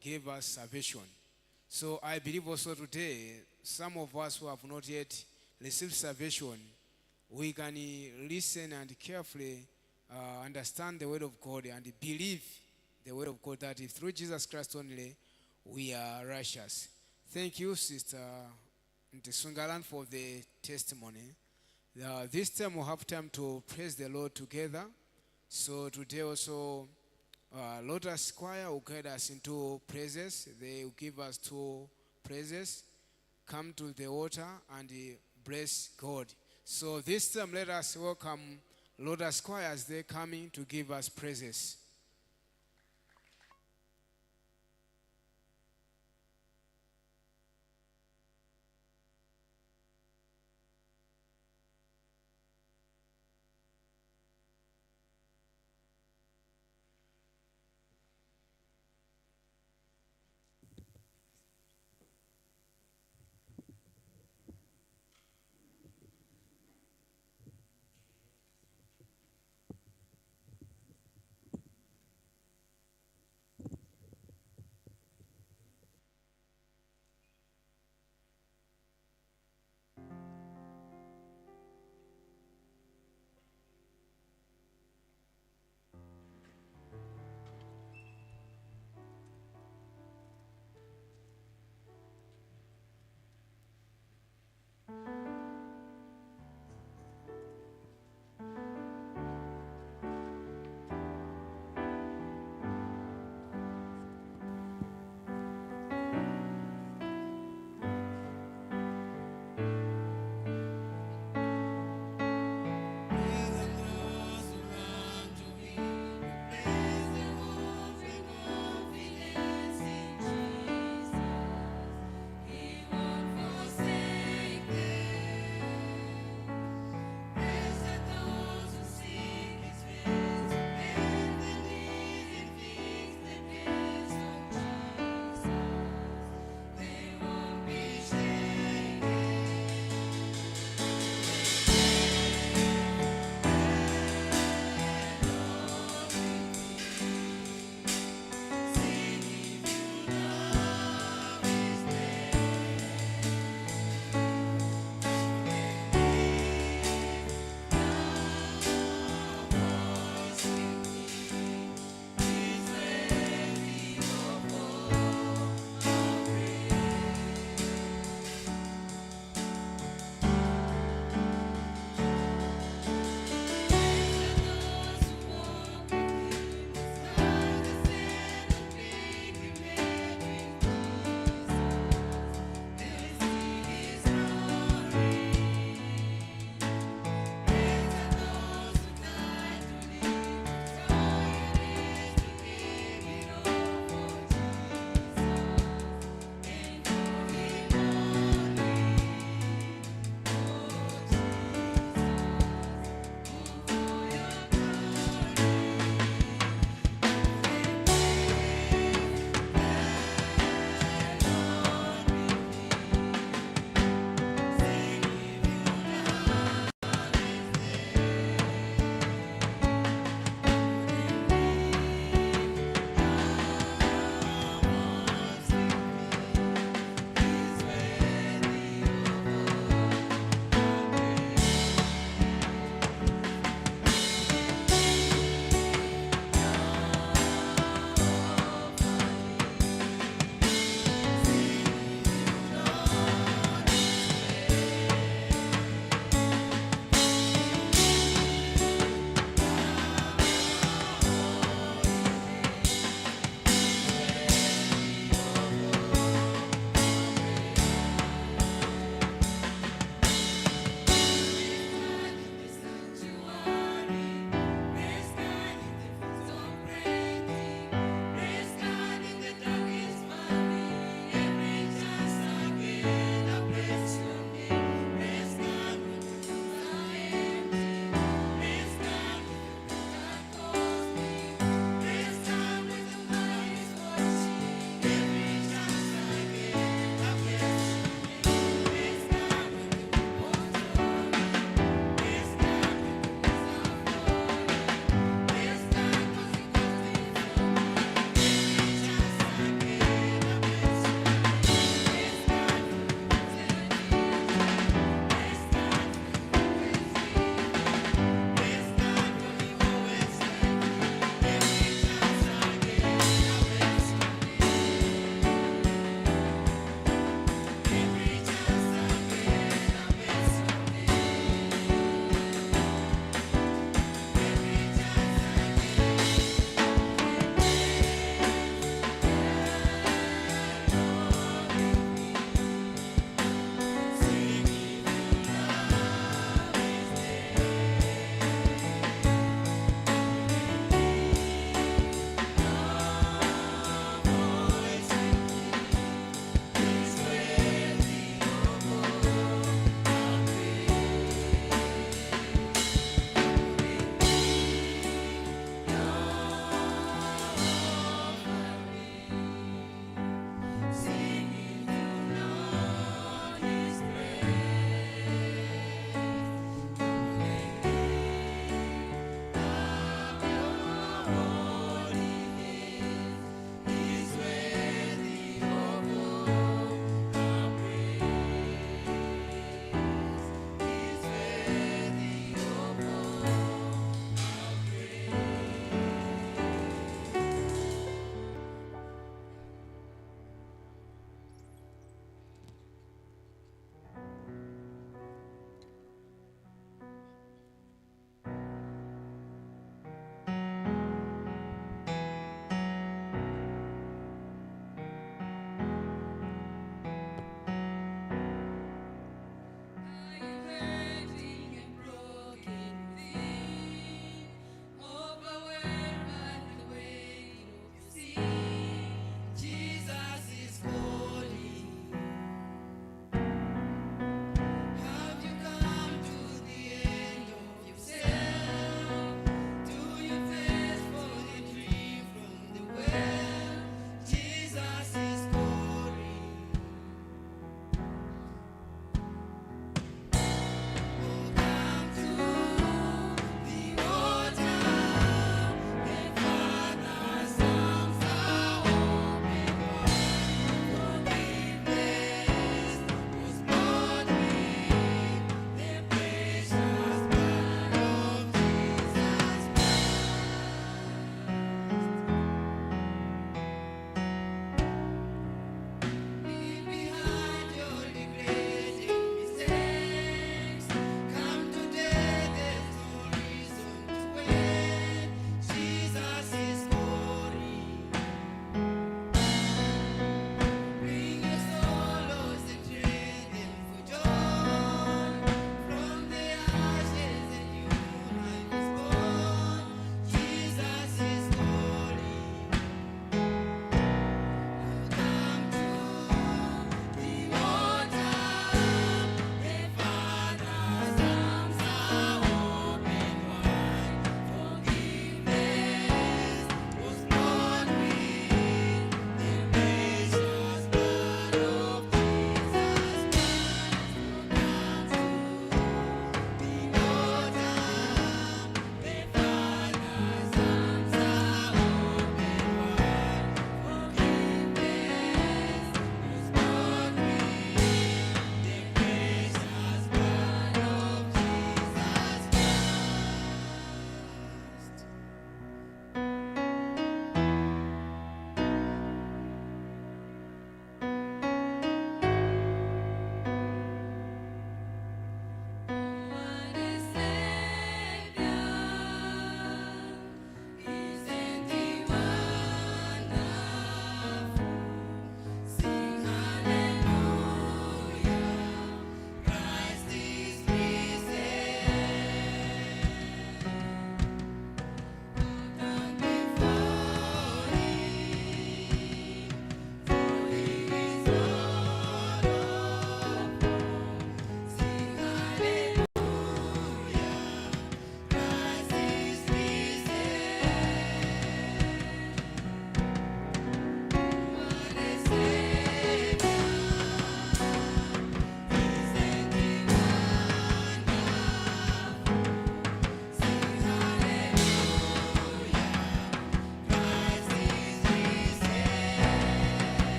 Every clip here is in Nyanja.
gave us salvation. So I believe also today, some of us who have not yet received salvation, we can listen and carefully understand the word of God and believe the word of God that if through Jesus Christ only we are righteous. Thank you, Sister Sungalan, for the testimony. This time we'll have time to praise the Lord together. So today also, Lotus Choir will guide us into praises. They will give us two praises. Come to the altar and bless God. So this time let us welcome Lotus Choir as they're coming to give us praises.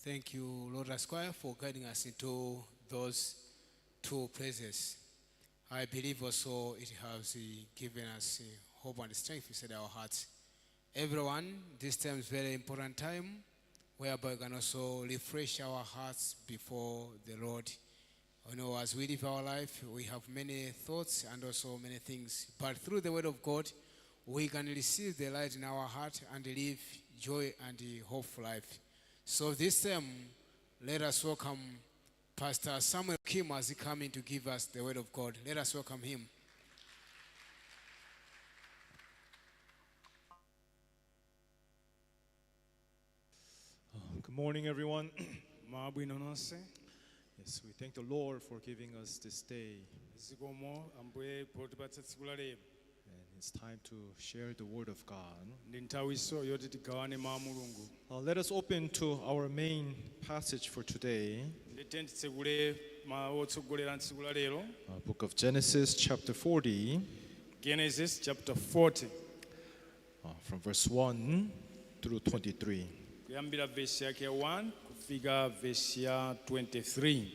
Thank you, Lotus Choir, for guiding us into those two places. I believe also it has given us hope and strength inside our hearts. Everyone, this time is very important time whereby we can also refresh our hearts before the Lord. As we live our life, we have many thoughts and also many things. But through the Word of God, we can receive the light in our heart and live joy and hopeful life. So this time, let us welcome Pastor Samuel Kim as he coming to give us the Word of God. Let us welcome him. Good morning, everyone. Mabwino nonse. Yes, we thank the Lord for giving us this day. Zikomo Ambuye potipatsa tsiku la lero. And it's time to share the Word of God. Ndi nthawinso yoti tigawane mawu a Mulungu. Let us open to our main passage for today, Ndiye titsekule mawu otsogolera tsiku la lero. Book of Genesis, chapter 40, Genesis chapter 40, from verse 1 through 23. Kuyambira vesi yake ya 1 kufika vesi ya 23.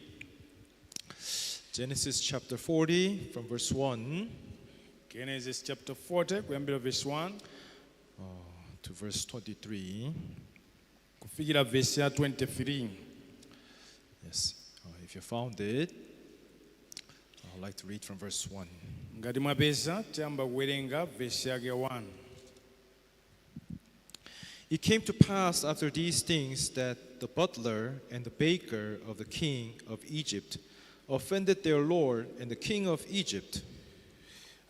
Genesis chapter 40, from verse 1 Genesis chapter 40 kuyambira vesi 1 to verse 23. Kufikira vesi ya 23. Yes, if you found it, I'd like to read from verse 1. Ngati mwapeza, tiyamba kuwerenga vesi yake ya 1. It came to pass after these things that the butler and the baker of the king of Egypt offended their lord and the king of Egypt.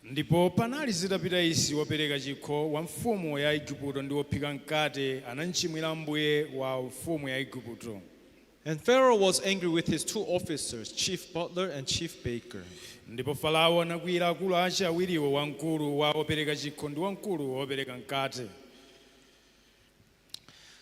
Ndipo panali zitapita izi, wopereka chikho wa mfumu ya Igupto ndi wophika mkate anamchimwira mbuye wa mfumu ya Igupto. And Pharaoh was angry with his two officers, chief butler and chief baker. Ndipo Farao anakwiyira akulu ace awiriwo, wamkulu wa wopereka chikho ndi wamkulu wopereka mkate.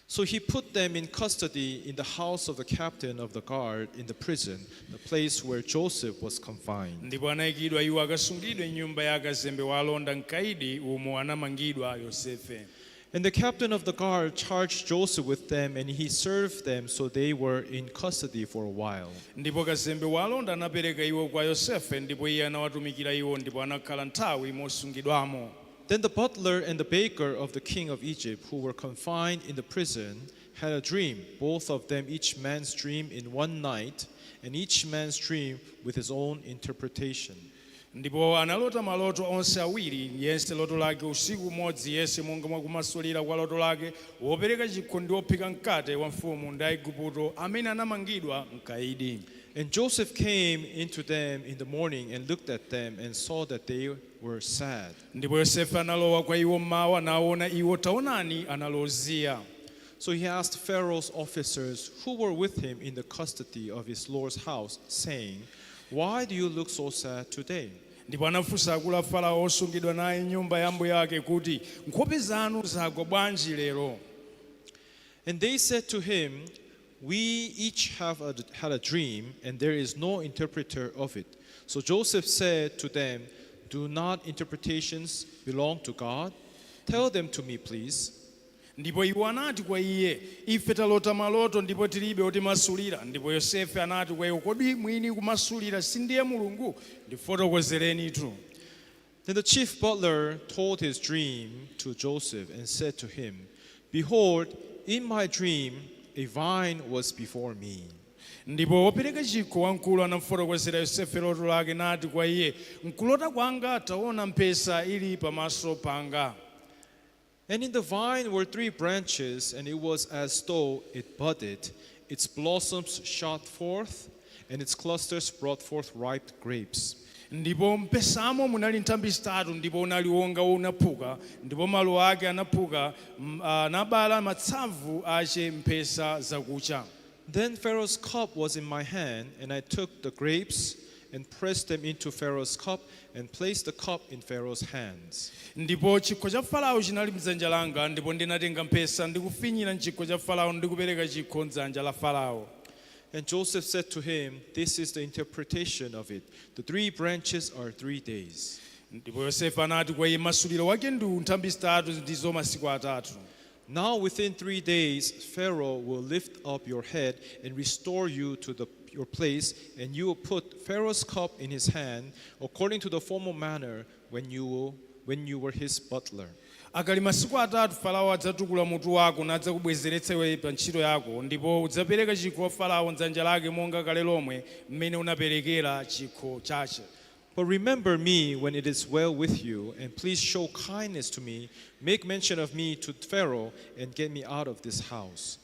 So he put them in custody in the house of the captain of the guard in the prison, the place where Joseph was confined. Ndipo anayikidwa iwo akasungidwe m'nyumba ya akazembe wa alonda mkaidi umo anamangidwa Yosefe. And the captain of the guard charged Joseph with them, and he served them, so they were in custody for a while. Ndipo kazembe wa alonda anapereka iwo kwa Yosefe, ndipo iye anawatumikira iwo, ndipo anakhala nthawi mosungidwamo. Then the butler and the baker of the king of Egypt, who were confined in the prison, had a dream, both of them, each man's dream in one night, and each man's dream with his own interpretation. Ndipo analota maloto onse awiri, yense loto lake usiku umodzi, yense monga mwakumasulira kwa loto lake, wopereka chikho ndi wophika mkate wa mfumu ndi Aigupto amene anamangidwa mkaidi. And Joseph came into them in the morning and looked at them and saw that they were sad. Ndipo Yosefe analowa kwa iwo mmawa, naona iwo, taonani, analoziya. So he asked Pharaoh's officers who were with him in the custody of his lord's house, saying, "Why do you look so sad today?" Ndipo anafunsa akulu a Farao osungidwa naye nyumba ya mbuye ake kuti, "Nkhope zanu zagwa bwanji lero?" And they said to him, "We each had a dream, and there is no interpreter of it." So Joseph said to them, "Do not interpretations belong to God? Tell them to me, please." Ndipo iwo anati kwa iye, "Ife talota maloto ndipo tilibe otimasulira." Ndipo Yosefe anati kwa iwo, "Kodi mwini kumasulira sindiye Mulungu? Ndifotokozerenitu." Then the chief butler told his dream to Joseph and said to him, "Behold, in my dream a vine was before me." Ndipo wopereka chikho wamkulu anamufotokozera Yosefe loto lake nati kwa iye, "Mkulota kwanga taona mphesa ili pamaso panga." And in the vine were three branches, and it was as though it budded. Its blossoms shot forth, and its clusters brought forth ripe grapes. Ndipo mpesamo munali nthambi zitatu, ndipo unali wonga unaphuka, ndipo maluwa ake anaphuka anabala matsavu ache mphesa zakucha. Then Pharaoh's cup was in my hand, and I took the grapes and pressed them into Pharaoh's cup and placed the cup in Pharaoh's hands. Ndipo chikho cha Farao chinali mdzanja langa, ndipo ndinatenga mphesa ndikufinyira mchikho cha Farao ndikupereka chikho mdzanja la Farao. And Joseph said to him, "This is the interpretation of it. The three branches are 3 days." Ndipo Yosefe anati kwa iye, "Masuliro wake ndi nthambi zitatu ndizo masiku atatu." Now within 3 days, Pharaoh will lift up your head and restore you to your place, and you will put Pharaoh's cup in his hand, according to the former manner when you were his butler. Akali masiku 3 Farao adzatukula mutu wako nadzakubwezeretsa iwe pa ntchito yako, ndipo udzapereka chikho wa Farao mdzanja lake monga kale lomwe mmene unaperekera chikho chache. But remember me when it is well with you, and please show kindness to me. Make mention of me to Pharaoh, and get me out of this house.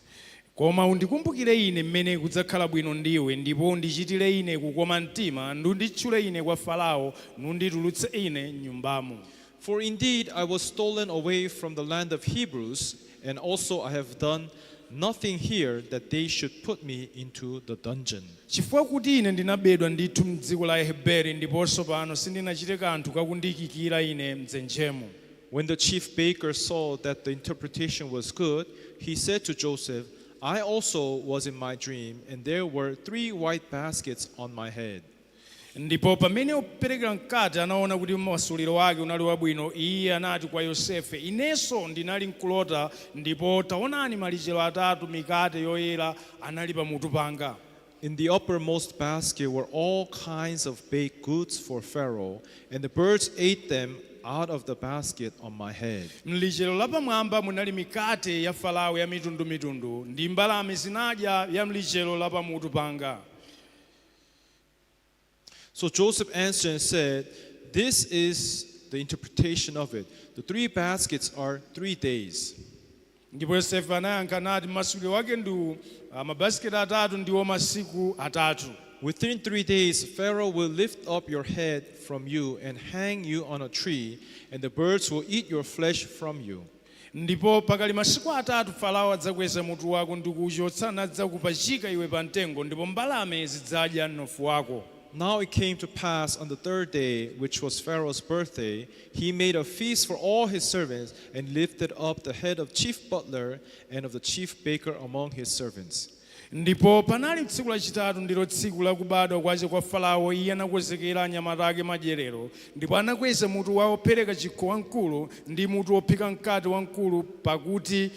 Koma undikumbukire ine mmene kudzakhala bwino ndiwe, ndipo undichitire ine kukoma mtima, nunditchule ine kwa Farao, nunditulutse ine m'nyumbamo. For indeed I was stolen away from the land of Hebrews, and also I have done nothing here that they should put me into the dungeon. Chifukwa kuti ine ndinabedwa ndithu mdziko la Aheberi, ndiponso pano sindinachite kanthu kakundiyikira ine mdzenjemo. When the chief baker saw that the interpretation was good, he said to Joseph, "I also was in my dream, and there were three white baskets on my head." Ndipo pamene operekera mkate anaona kuti masuliro wake unali wabwino, iye anati kwa Yosefe, "Inenso ndinali mkulota, ndipo taonani malichero atatu mikate yoyera anali pamutu panga." In the uppermost basket were all kinds of baked goods for Pharaoh, and the birds ate them out of the basket on my head. Mlichero lapamwamba munali mikate ya Farao ya mitundumitundu, ndi mbalame zinadya ya mlichero lapamutu panga. So Joseph answered and said, "This is the interpretation of it. The three baskets are 3 days. Ndipo Yosefe anayankha nati, "Masuliro wake ndi mabasiketi atatu ndiwo masiku 3." Within 3 days, Pharaoh will lift up your head from you and hang you on a tree, and the birds will eat your flesh from you." Ndipo pakali masiku 3 Farao adzakweza mutu wako ndi kuwuchotsa nadzakupachika iwe pa mtengo, ndipo mbalame zidzadya mnofu wako. Now it came to pass on the third day, which was Pharaoh's birthday, he made a feast for all his servants and lifted up the head of chief butler and of the chief baker among his servants. Ndipo panali tsiku lachitatu, ndilo tsiku lakubadwa kwace kwa Farao, iye anakonzekera anyamata ake madyerero, ndipo anakweza mutu wa opereka chikho wamkulu ndi mutu wophika mkate wamkulu pakuti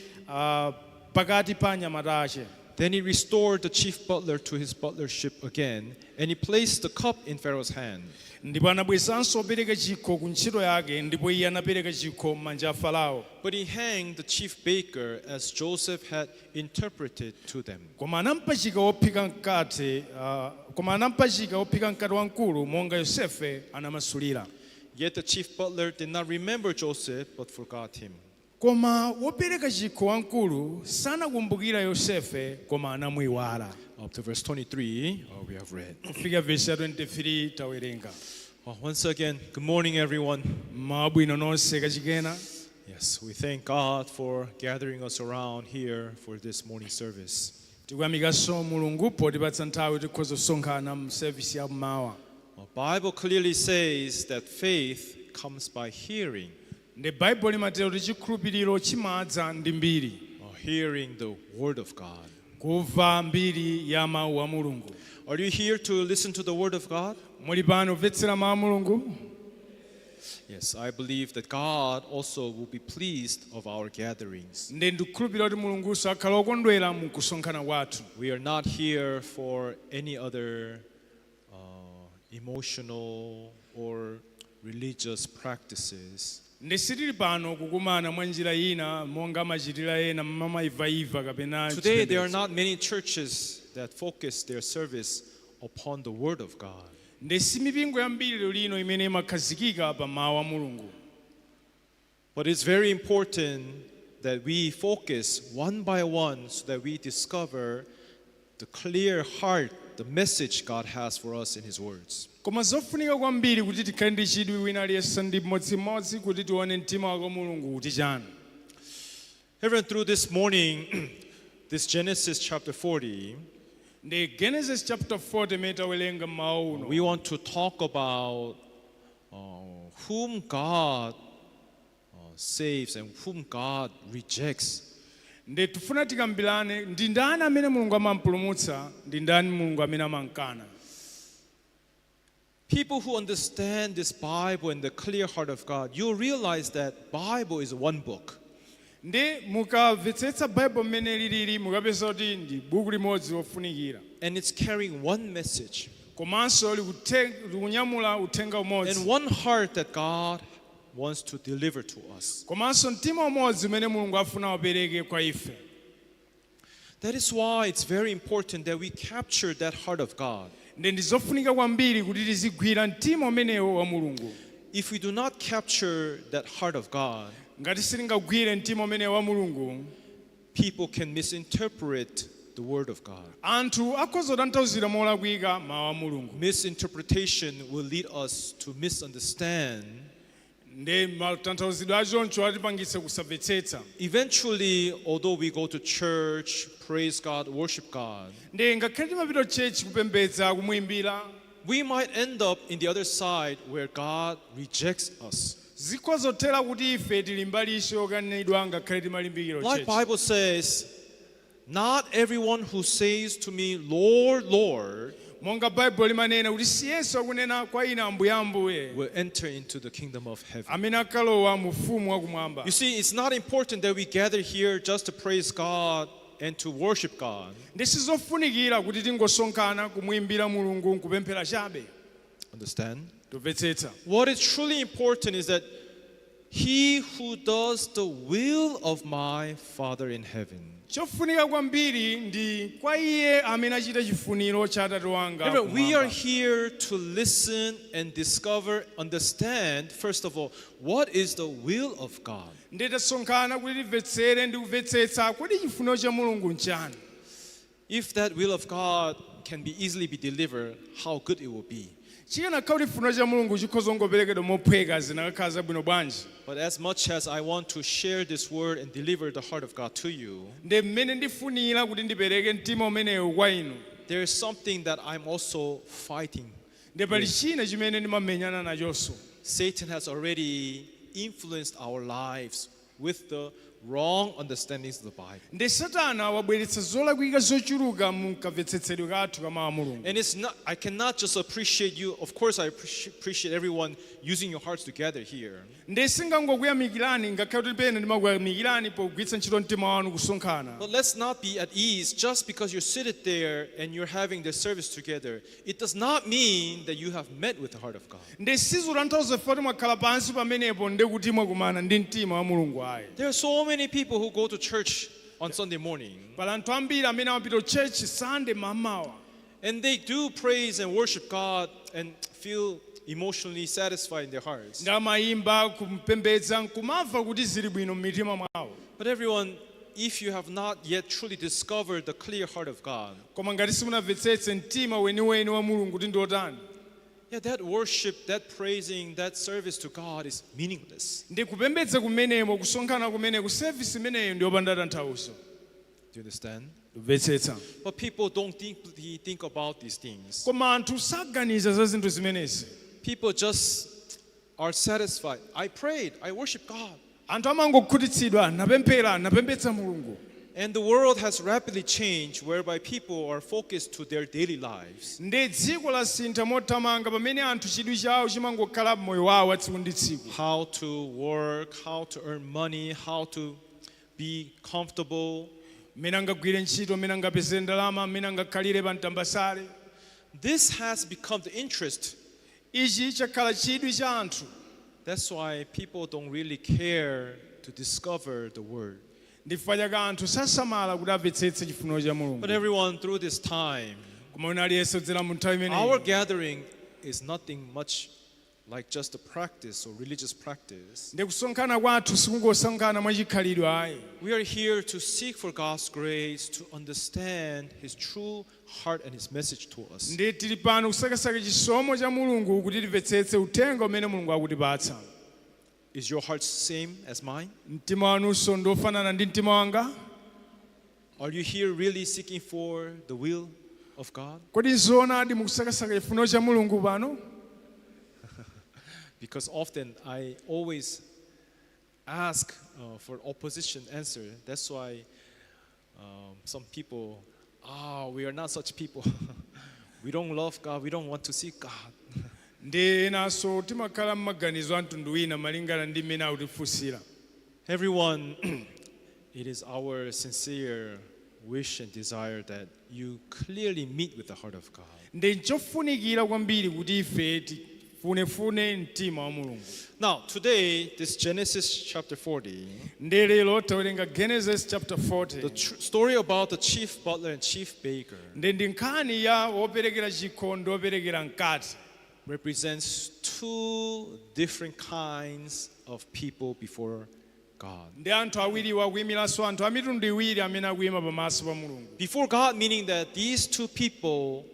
pakati pa anyamata ace. Then he restored the chief butler to his butlership again, and he placed the cup in Pharaoh's hand. Ndipo anabwezanso opereka chikho ku ntchito yake, ndipo iye anapereka chikho m'manja a Farao. But he hanged the chief baker as Joseph had interpreted to them. Koma anampachika wophika mkate wamkulu monga Yosefe anamasulira. Yet the chief butler did not remember Joseph, but forgot him. Koma wopereka chikho wamkulu sanakumbukira Yosefe, koma anamuyiwala. Up to verse 23, we have read. Kufika vesi ya 23 tawerenga. Well, once again, good morning, everyone. Mabwino nonse kachikena. Yes, we thank God for gathering us around here for this morning service. Tikuyamikanso Mulungu potipatsa nthawi tikhoza kusonkhana mu service ya mmawa. The Bible clearly says that faith comes by hearing, Ndi Baibulo limatero kuti chikhulupiriro chimadza ndi mbiri, hearing the word of God. Kumva mbiri ya mawu a Mulungu. Are you here to listen to the word of God? Muli pano kumvetsera mawu a Mulungu? Yes, I believe that God also will be pleased of our gatherings. Ndi ndikukhulupirira kuti Mulungunso akhala okondwera mu kusonkhana kwathu. We are not here for any other emotional or religious practices. Ndi sitili pano kukumana mwa njira ina monga amachitira ena mmamaivaiva kapena Today, there are chipembedzo. Not many churches that focus their service upon the Word of God. Ndi si mipingo yambiri lero lino imene imakhazikika pa mawu a Mulungu. But it's very important that we focus one by one so that we discover the clear heart, the message God has for us in His words. Koma zofunika kwambiri kuti tikhale ndi chidwi wina aliyense ndi mmodzimodzi kuti tione mtima wake wa Mulungu kuti chani. Everyone, through this morning, this Genesis chapter 40, Ndi Genesis chapter 40 imene tawerenga mmawa uno, we want to talk about whom God saves and whom God rejects. Ndi tifuna tikambirane ndi ndani amene Mulungu amampulumutsa, ndi ndani Mulungu amene amankana. People who understand this Bible and the clear heart of God, you'll realize that Bible is one book. Ndi mukamvetsetsa Baibulo mmene lilili, mukapeza kuti ndi buku limodzi lofunikira. And it's carrying one message Komanso likunyamula uthenga umodzi and one heart that God wants to deliver to us. Komanso mtima umodzi umene Mulungu afuna wapereke kwa ife. That is why it's very important that we capture that heart of God. Ndi ndizofunika kwambiri kuti tizigwira mtima umenewo wa Mulungu. If we do not capture that heart of God, Ngati sitingagwire mtima umenewo wa Mulungu, people can misinterpret the word of God. Anthu akhoza kutanthauzira molakwika mawu a Mulungu. Misinterpretation will lead us to misunderstand. Ndi matanthauzidwe achoncho atipangitse kusamvetsetsa. Eventually, although we go to church, praise God, worship God, Ndi ngakhale timapita church kupembedza, kumuimbira, we might end up in the other side where God rejects us. Zikhoza kuthera kuti ife tili mbaliso yokanidwa ngakhale timalimbikira Like church. Bible says, "Not everyone who says to me, 'Lord, Lord,' Monga Baibulo limanena kuti si yense akunena kwa ine, 'Ambuye, Ambuye,' will enter into the kingdom of heaven." amene akalowa mu ufumu wakumwamba. You see, it's not important that we gather here just to praise God and to worship God. Ndi sizofunikira kuti tingosonkhana kumuimbira Mulungu nkupemphera chabe. Understand? Tomvetsetsa? What is truly important is that he who does the will of my Father in heaven. Chofunika kwambiri ndi kwa iye amene achita chifuniro cha Atate wanga Remember, we are kumwamba. Here to listen and discover, understand, first of all, what is the will of God. Ndi tasonkhana kuti timvetsere ndi kumvetsetsa kodi chifuniro cha Mulungu nchani. If that will of God can be easily be delivered, how good it will be. Chikanakhala kuti chifuniro cha Mulungu chikhoza kungoperekedwa mophweka, zinakakhala zabwino bwanji. But as much as I want to share this word and deliver the heart of God to you, Ndi mmene ndifunira kuti ndipereke mtima umenewu kwa inu, there is something that I'm also fighting. Ndi pali china chimene ndimamenyana nachonso. Satan has already influenced our lives with the wrong understandings of the Bible. Ndi Satana wabweretsa zolakwika zochuluka mu kamvetsetsedwe kathu ka mawu a Mulungu. And it's not, I cannot just appreciate you. Of course, I appreciate everyone using your hearts together here. Ndi singangokuyamikirani, ngakhale kuti pena ndimakuyamikirani pogwiritsa ntchito mtima wanu kusonkhana. But let's not be at ease just because you're seated there and you're having the service together. It does not mean that you have met with the heart of God. Ndi sizotanthauza kuti mwakhala pansi pamenepo ndi kuti mwakumana ndi mtima wa Mulungu ayi. There are so many people who go to church on Sunday morning Pali anthu ambiri amene amapita ku church Sunday mamawa and they do praise and worship God and feel emotionally satisfied in their hearts. Ndi amayimba kumpembedza nkumamva kuti zili bwino m'mitima mwawo. But everyone, if you have not yet truly discovered the clear heart of God, Koma ngati simunamvetsetse mtima weniweni wa Mulungu kuti ndi otani, yeah, that worship, that praising, that service to God is meaningless. Ndi kupembedza kumeneko, kusonkhana kumeneko, service imeneyo ndi yopanda tanthauzo. Do you understand? Kumvetsetsa? But people don't deeply think about these things. Koma anthu saganiza za zinthu zimenezi. People just are satisfied. "I prayed, I worship God." Anthu amangokhutitsidwa, "Napemphera, napembedza Mulungu." And the world has rapidly changed whereby people are focused to their daily lives. Ndi dziko lasintha mothamanga pamene anthu chidwi chawo chimangokhala moyo wawo wa tsiku ndi tsiku. How to work, how to earn money, how to be comfortable. Mmene angagwire ntchito, mmene angapezere ndalama, mmene angakhalire pa mtambasale. This has become the interest. Ichi chakhala chidwi cha anthu. That's why people don't really care to discover the word. Ndifukwa chake anthu sasamala kuti amvetsetse chifuniro cha Mulungu. But everyone, through this time, Koma wina aliyense kudzera mu nthawi our imeneyi, gathering is nothing much like just a practice or religious practice. Ndi kusonkhana kwathu sikungosonkhana mwachikhalidwe ayi. We are here to seek for God's grace to understand His true heart and His message to us. Ndi tili pano kusakasaka chisomo cha Mulungu kuti timvetsetse uthenga umene Mulungu akutipatsa. Is your heart same as mine? Mtima wanunso ndiofanana ndi mtima wanga? Are you here really seeking for the will of God? Kodi zoonadi mukusakasaka chifuniro cha Mulungu pano? Because often I always ask for opposition answer. That's why some people, "Ah, we are not such people. We don't love God. We don't want to seek God." Ndi enanso timakhala m'maganizo a mtundu wina malingana ndi mmene akutifunsira. Everyone, It is our sincere wish and desire that you clearly meet with the heart of God. Ndi chofunikira kwambiri kuti ife tifunefune mtima wa Mulungu. Now, today, this Genesis chapter 40, Ndi lero tawerenga Genesis chapter 40, the story about the chief butler and chief baker ndi ndi nkhani ya woperekera chikho ndi woperekera mkate, represents two different kinds of people before God. Ndi anthu awiriwa akuyimiranso anthu a mitundu iwiri amene akuyima pamaso pa Mulungu. Before God, meaning that these two people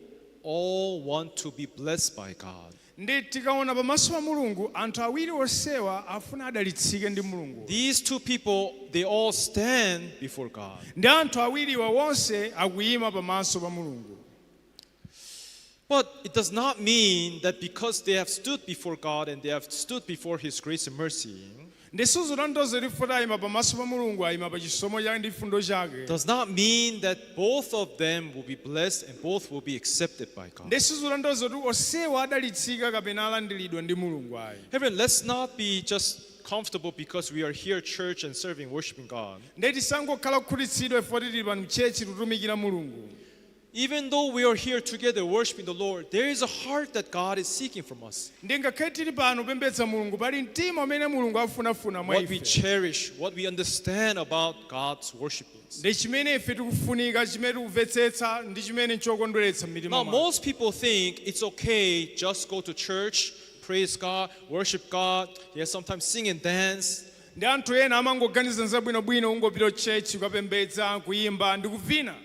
all want to be blessed by God. Ndi tikaona pamaso pa Mulungu, anthu awiri onsewa afuna adalitsike ndi Mulungu. These two people, they all stand before God. Ndi anthu awiriwa wonse akuyima pamaso pa Mulungu. But it does not mean that because they have stood before God and they have stood before His grace and mercy, Ndi sizotanthauza kuti ayima pamaso pa Mulungu, ayima pa chisomo chake ndi chifundo chake, does not mean that both of them will be blessed and both will be accepted by God. Ndi sizotanthauza kuti onsewa adalitsika kapena alandiridwa ndi Mulungu ayi. Everyone, let's not be just comfortable because we are here at church and serving, worshiping God. Ndi tisangokhala kukhutitsidwa ifo tili pano m'church tutumikira Mulungu. Even though we are here together worshiping the Lord, there is a heart that God is seeking from us. Ndi ngakhale tili pano kupembedza Mulungu, pali mtima umene Mulungu afunafuna mwa What we ife. cherish, what we understand about God's worshipings. Ndi chimene ife tikufunika, chimene tikumvetsetsa ndi chimene chokondweretsa m'mitima Now, mwathu. most people think it's okay, just go to church, praise God, worship God, yes, sometimes sing and dance. Ndi anthu ena amangoganiza zabwinobwino ungopita church kukapembedza, kuyimba ndi kuvina.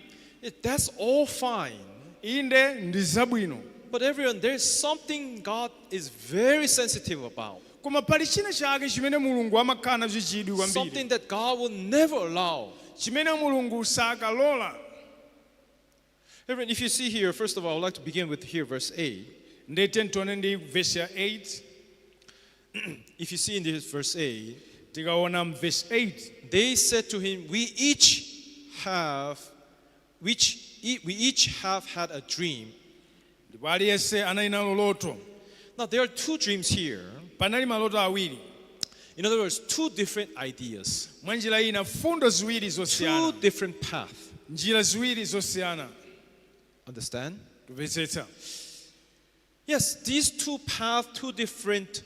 That's all fine. Inde, ndi zabwino. But everyone, there's something God is very sensitive about. Koma pali china chake chimene Mulungu amakhala nacho chidwi kwambiri, Something that God will never allow. Chimene Mulungu sakalola. Everyone, if you see here, first of all, I would like to begin with here, verse 8. Ndi tione ndi verse ya 8. If you see in this verse 8, Tikaona verse 8, they said to him, We each have had a dream." Ndipo aliyense anali nalo loto. Now there are two dreams here. Panali maloto awiri. In other words, two different ideas, Mwa njira ina, fundo ziwiri two zosiyana, different paths. Njira ziwiri zosiyana. Understand? Tumvetsetsa? Yes, these two paths, two different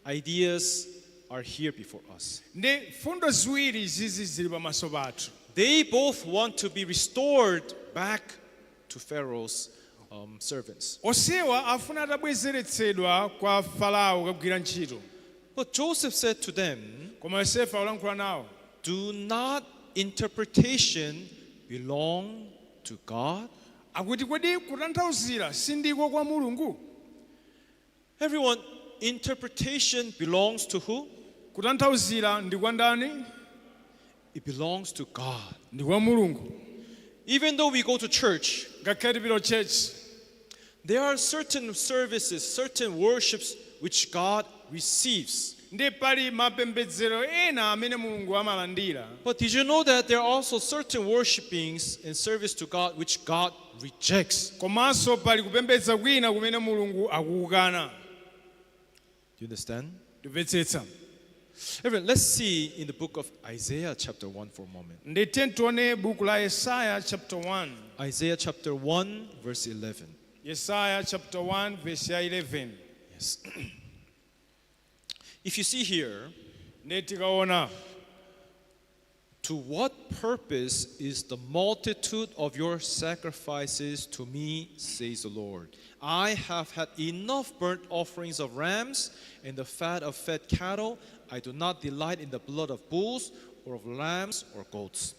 ideas are here before us. Ndi fundo ziwiri zizi zili pamaso pathu. They both want to be restored back to Pharaoh's servants. Onsewa afuna atabwezeretsedwa kwa Farao kagwira ntchito. But Joseph said to them, Koma Yosefe akulankhula nawo, "Do not interpretation belong to God?" Akuti kodi kutanthauzira sindiko kwa Mulungu? Everyone, interpretation belongs to who? Kutanthauzira ndi kwa ndani? It belongs to God. Ndi kwa Mulungu. Even though we go to church, Ngakhale tipita church, there are certain services, certain worships which God receives. Ndi pali mapembedzero ena amene Mulungu amalandira. But did you know that there are also certain worshipings and service to God which God rejects? Komanso pali kupembedza kwina kumene Mulungu akukukana. Do you understand? Timvetsetsa? Everyone, let's see in the book of Isaiah chapter 1 for a moment. Ndi tione buku la Yesaya chapter 1. Isaiah chapter 1, verse 11. Yesaya chapter 1 verse ya 11. Yes. If you see here, Ndi tikaona, "To what purpose is the multitude of your sacrifices to me, says the Lord? I have had enough burnt offerings of rams and the fat of fed cattle. I do not delight in the blood of bulls or of lambs or goats."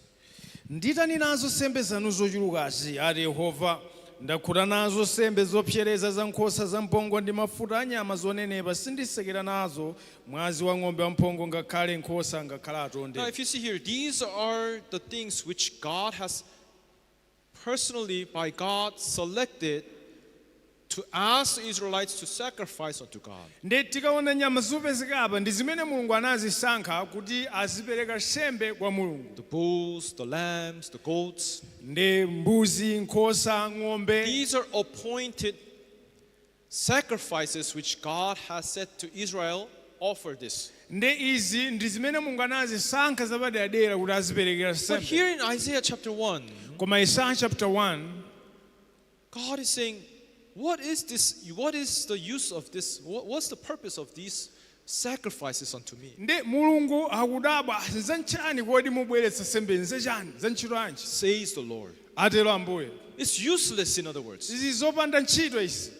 Nditani nazo nsembe zanu zochulukazi, ati Yehova? Ndakhuta nazo nsembe zopsereza za nkhosa zamphongo ndi mafuta a nyama zonenepa. Sindisekera nazo mwazi wa ng'ombe wamphongo, ngakhale nkhosa, ngakhale atonde. Now, if you see here, these are the things which God has personally, by God, selected to ask the Israelites to sacrifice unto God. Ndi tikaona nyama zopezeka apa ndi zimene Mulungu anazisankha kuti azipereka nsembe kwa Mulungu. The bulls, the lambs, the goats. Ndi mbuzi, nkhosa, ng'ombe. These are appointed sacrifices which God has said to Israel Offer this. Ndi izi ndi zimene Mulungu anazisankha zapaderadera kuti aziperekera But nsembe. Here in Isaiah chapter 1, Koma Yesaya chapter 1, God is saying, what is this? What is the use of this? What's the purpose of these sacrifices unto me? Ndi Mulungu akudabwa zanchani kodi mubweretsa nsembe nzachani za ntchito yanji? Says the Lord. Atero Ambuye. It's useless, in other words. Izi zopanda ntchito izi.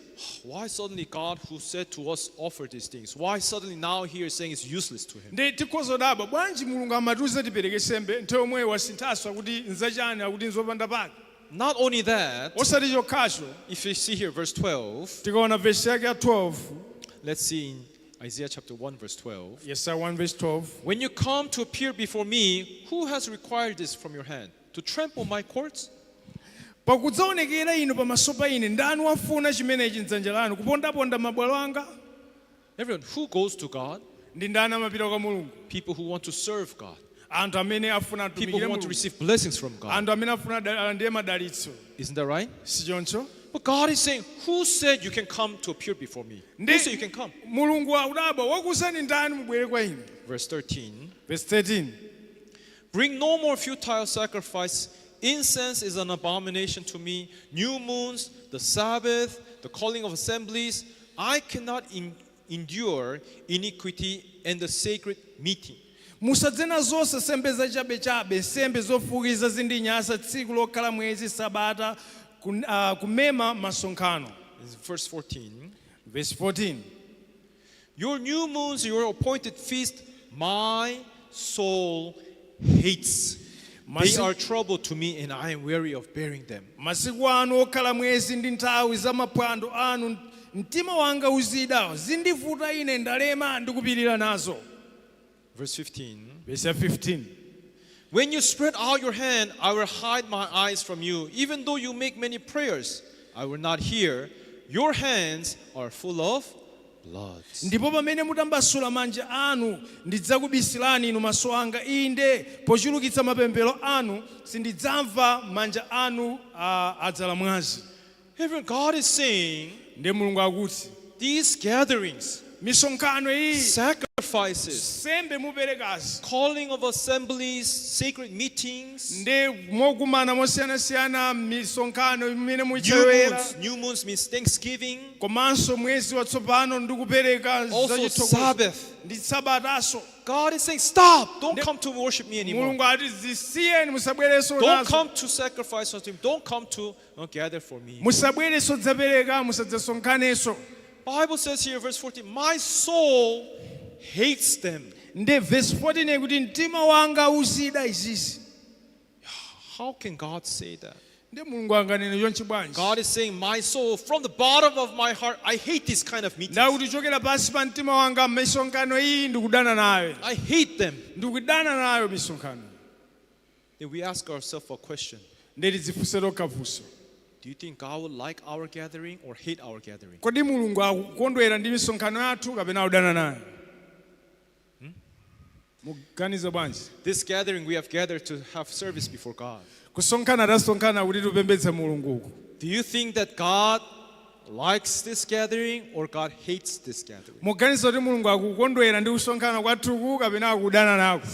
Why suddenly God, who said to us, offer these things, why suddenly now here is saying it's useless to him? Ndi tikhoza kudabwa bwanji Mulungu amatiuza tipereke nsembe nthawi yomweyo wasinthanso akuti nzachani akuti nzopanda pake. Not only that, Osati chokhacho, if you see here verse 12, tikaona vesi yake ya 12, let's see in Isaiah chapter 1, verse 12. Yesaya 1 verse 12. When you come to appear before me, who has required this from your hand? To trample my courts? Pakudzaonekera inu pamaso pa ine ndani wafuna chimenechi mdzanja lanu kupondaponda mabwalo anga? Everyone, who goes to God? Ndi ndani amapita kwa Mulungu? People who want to serve God. Anthu amene afuna People atumikire who want to Mulungu. Receive blessings from God. Anthu amene afuna alandire madalitso. Isn't that right? Si choncho? But God is saying, who said you can come to appear before me? Who Ndi said you can come? Mulungu akudabwa wakuuzani ndani mubwere kwa ine? Verse 13. Verse 13. Bring no more futile sacrifice. Incense is an abomination to me. New moons, the Sabbath, the calling of assemblies. I cannot endure iniquity and the sacred meeting. Musadze nazonso nsembe zachabechabe nsembe zofukiza zindinyasa tsiku lokhala mwezi sabata kumema masonkhano. Verse 14. Verse 14. Your new moons, your appointed feast, my soul hates. They are trouble to me, and I am weary of bearing them. Masiku anu okhala mwezi ndi nthawi za maphwando anu mtima wanga uzida zindivuta ine ndalema ndikupirira nazo. Verse 15. Verse ya 15. When you spread out your hand, I will hide my eyes from you. Even though you make many prayers, I will not hear. Your hands are full of blood. Ndipo pamene mutambasula manja anu ndidzakubisilani inu maso anga inde pochulukitsa mapemphero anu sindidzamva manja anu adzala mwazi. Everyone, God is saying Ndiye Mulungu akuti these gatherings, misonkhano iyi, sacrifices, nsembe muperekazi, calling of assemblies, sacred meetings, ndi mokumana mosiyanasiyana misonkhano imene new muichewera, moons. New moons means thanksgiving, komanso mwezi watsopano ndi kupereka also zachithokozo Sabbath. Ndi sabataso. God is saying, stop! Don't come to worship me anymore. Mulungu ati zisiyeni musabwerenso Don't nazo. come to sacrifice unto him. Don't come to gather for me. Musabwerenso dzapereka musadzasonkhanenso. Bible says here, verse 14, my soul hates them. Ndi verse 14 kuti mtima wanga uzida izizi. How can God say that? Ndi Mulungu anganene chonchi bwanji? God is saying, my soul, from the bottom of my heart, I hate this kind of meetings. Ndakuti chokera pansi pa mtima wanga misonkhano iyi ndikudana nayo. I hate them. Ndikudana nayo misonkhano. Then we ask ourselves a question. Ndi tidzifunse tokha funso. Do you think God would like our gathering or hate our gathering? Kodi Mulungu akukondwera ndi misonkhano yathu kapena akudana nayo? Muganiza bwanji? This gathering, we have gathered to have service before God. Kusonkhana tasonkhana kuti tipembedze Mulunguku. Do you think that God likes this gathering or God hates this gathering? Muganiza kuti Mulungu akukondwera ndi kusonkhana kwathuku kapena akudana nako?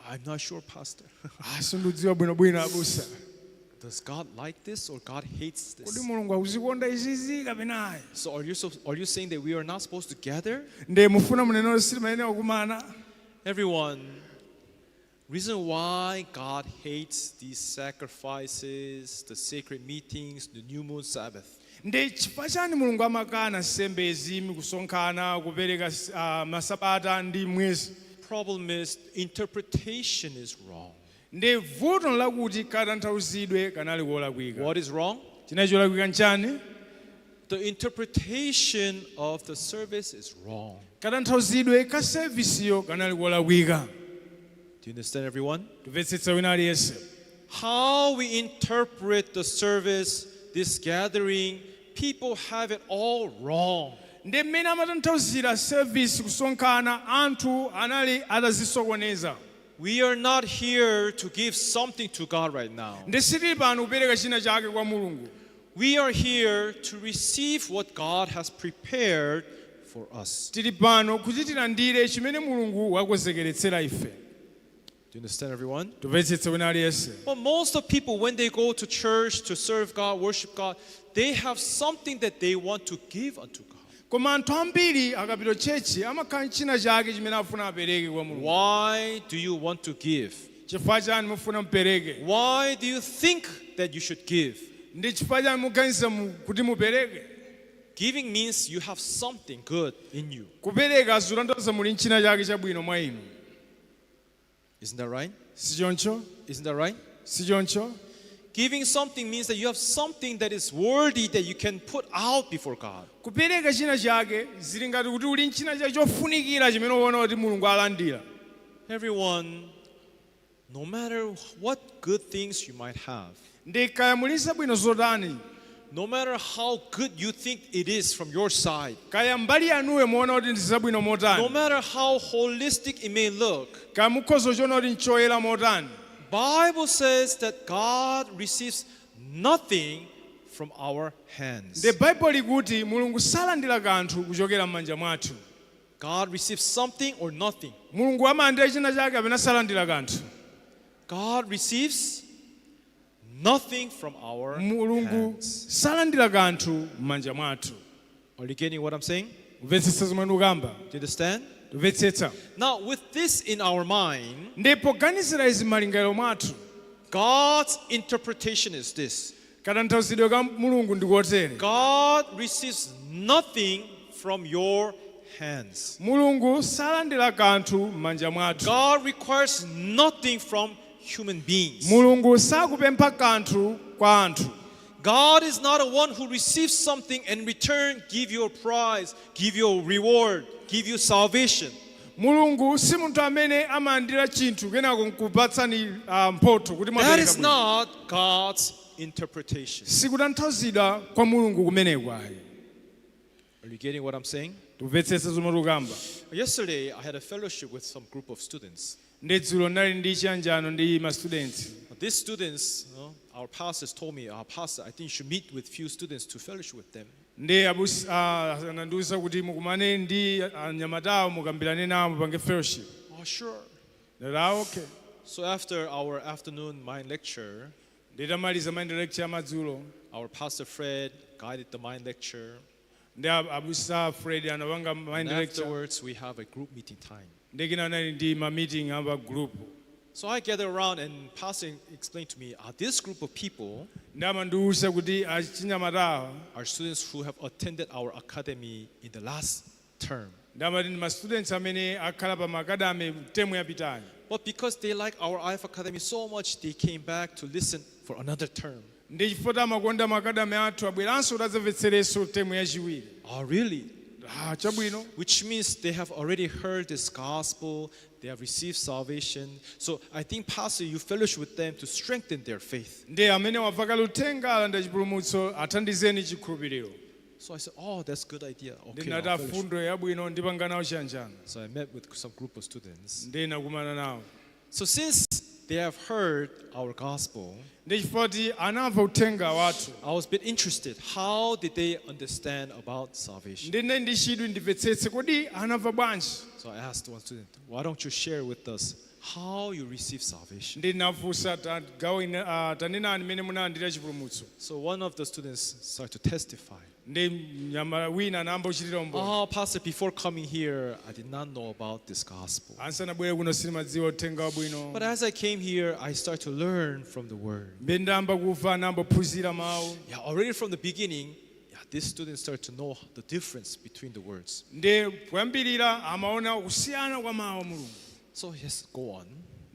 I'm not sure, Pastor. Ah, sindidziwa bwinobwino abusa. Does God like this or God hates Kodi this? Mulungu akuzikonda izizi kapena ayi? So are you saying that we are not supposed to gather? Ndiye mufuna munene sitimayenera kukumana? Everyone, reason why God hates these sacrifices, the sacred meetings, the new moon Sabbath. Ndi chifukwa chani Mulungu amakana nsembezi kusonkhana kupereka masabata ndi mwezi? Problem is interpretation is wrong. Ndi vuto lakuti katanthauzidwe kanali kolakwika. What is wrong? Chinachi cholakwika nchani? The interpretation of the service is wrong. Katanthauzidwe ka sevisiyo kanali kolakwika. Do you understand, everyone? Timvetsetsa wina aliyense? How we interpret the service, this gathering, people have it all wrong. Ndi mmene amatanthauzira sevisi kusonkhana anthu anali atazisokoneza. We are not here to give something to God right now. Ndi sitili pano kupereka china chake kwa Mulungu. We are here to receive what God has prepared for us. Tili pano kuti tilandire chimene Mulungu wakonzekeretsera ife. Do you understand, everyone? Tumvetsetse wina aliyense? But most of people, when they go to church to serve God, worship God, they have something that they want to give unto God. Koma anthu ambiri akapita church amakhala china chake chimene afuna apereke kwa Mulungu. Why do you want to give? Chifukwa chani mufuna mupereke? Why do you think that you should give? Ndi chifukwa chani muganiza kuti mupereke? Giving means you have something good in you. Kupereka zikutanthauza muli nchina chake chabwino mwa inu. Isn't that right? Sichoncho? Isn't that right? Sichoncho? Giving something means that you have something that is worthy that you can put out before God. Kupereka china chake zili ngati kuti uli nchina chake chofunikira chimene uona kuti Mulungu alandira. Everyone, no matter what good things you might have, Ndi kaya muli zabwino zotani, no matter how good you think it is from your side, kaya mbali yanuyo muona kuti ndi zabwino no motani, matter how holistic it may look, kaya mukhoza kuchiona kuti nchoyera motani, Bible says that God receives nothing from our hands. Ndi Baibulo likuti Mulungu salandira kanthu kuchokera m'manja mwathu. God receives something or nothing. Mulungu amalandira china chake kapena salandira kanthu. God receives nothing from our Mulungu hands. salandira kanthu m'manja mwathu. Are you getting what I'm saying? Kumvetsetsa zomwe ndikukamba? Do you understand? Kumvetsetsa? Now, with this in our mind, Ndi poganizira izi m'malingaliro mwathu, God's interpretation is this: katanthauzidwe ka Mulungu ndikotere: God receives nothing from your hands. Mulungu salandira kanthu m'manja mwathu. God requires nothing from human beings. Mulungu sakupempha kanthu kwa anthu. God is not a one who receives something and in return give you a prize, give you a reward, give you salvation. Mulungu si munthu amene amalandira chinthu kenako nkupatsani mphotho kuti That mwapereka is bwino. not God's interpretation. Sikutanthauzidwa kwa Mulungu kumeneko ayi. Are you getting what I'm saying? Tumvetsetsa zomwe tikukamba? Yesterday, I had a fellowship with some group of students. Ndi dzulo ndinali ndi chiyanjano ndi ma students. These students, our pastors told me, "Our pastor, I think you should meet with few students to fellowship with them." Ndi abusa anandiwuza kuti mukumane ndi anyamatawo mukambirane nawo mupange fellowship. Oh, sure. Ndati, "Ah, okay." So after our afternoon mind lecture, Nditamaliza mind lecture yamadzulo, our pastor Fred guided the mind lecture. Ndi abusa Fred anapanga mind And lecture. Afterwards, we have a group meeting time. Ndi kina anali ndi ma meeting amba group. So I gather around and pastor explained to me, this group of people Ndi amandiwuza kuti achinyamatawa are students who have attended our academy in the last term. Ndi amati ndi ma students amene akhala pa ma academy term yapitayo. But because they like our IF Academy so much, they came back to listen for another term. Ndi chifukwa amakonda ma academy athu abweranso kuti adzamvetserenso term yachiwiri. Oh, really? Ah, chabwino. Which means they have already heard this gospel, they have received salvation. So I think, Pastor, you fellowship with them to strengthen their faith. Ndi amene wamva kale uthenga alanda chipulumutso athandizeni chikhulupiriro. So I said, "Oh, that's a good idea. Okay, Ndinati I'll fellowship." afundo yabwino ndipanga nawo chiyanjano. So I met with some group of students. Ndinakumana nawo. So since they have heard our gospel, Ndi chifukwa kuti anamva uthenga wathu, I was a bit interested. How did they understand about salvation? Ndine ndi chidwi ndimvetsetse kodi anamva bwanji. So I asked one student, "Why don't you share with us how you receive salvation?" Ndinafunsa tanenani mmene munalandira chipulumutso. So one of the students started to testify. Ndi mnyamata wina anayamba kuchitira umboni. "Oh, Pastor, before coming here, I did not know about this gospel. Ansanabwere kuno sindimadziwa uthenga wabwino. But as I came here, I started to learn from the word." Mbe ndayamba kumva anayamba kuphunzira mawu. Yeah, already from the beginning, yeah, this student started to know the difference between the words. Ndi kuyambirira amaona kusiyana kwa mawu a Mulungu. So yes, go on.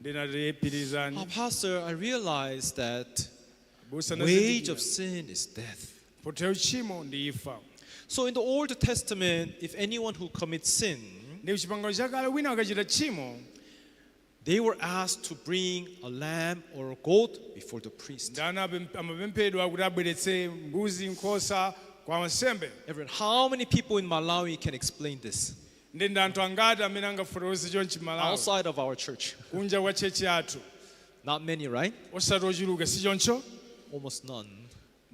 Ndinati pitirizani. "Oh, Pastor, I realized that Busa wage of sin is death." Mphotho ya uchimo ndi imfa. So in the Old Testament, if anyone who commits sin, Ndi chipangano chakale wina akachita tchimo, they were asked to bring a lamb or a goat before the priest. Ndi amapemphedwa kuti abweretse mbuzi nkhosa kwa wansembe. Everyone, how many people in Malawi can explain this Ndi ndi anthu angati amene angafotokoze chonchi Malawi outside of our church? Kunja kwa church yathu? Not many, right? Osati ochuluka si choncho? Almost none.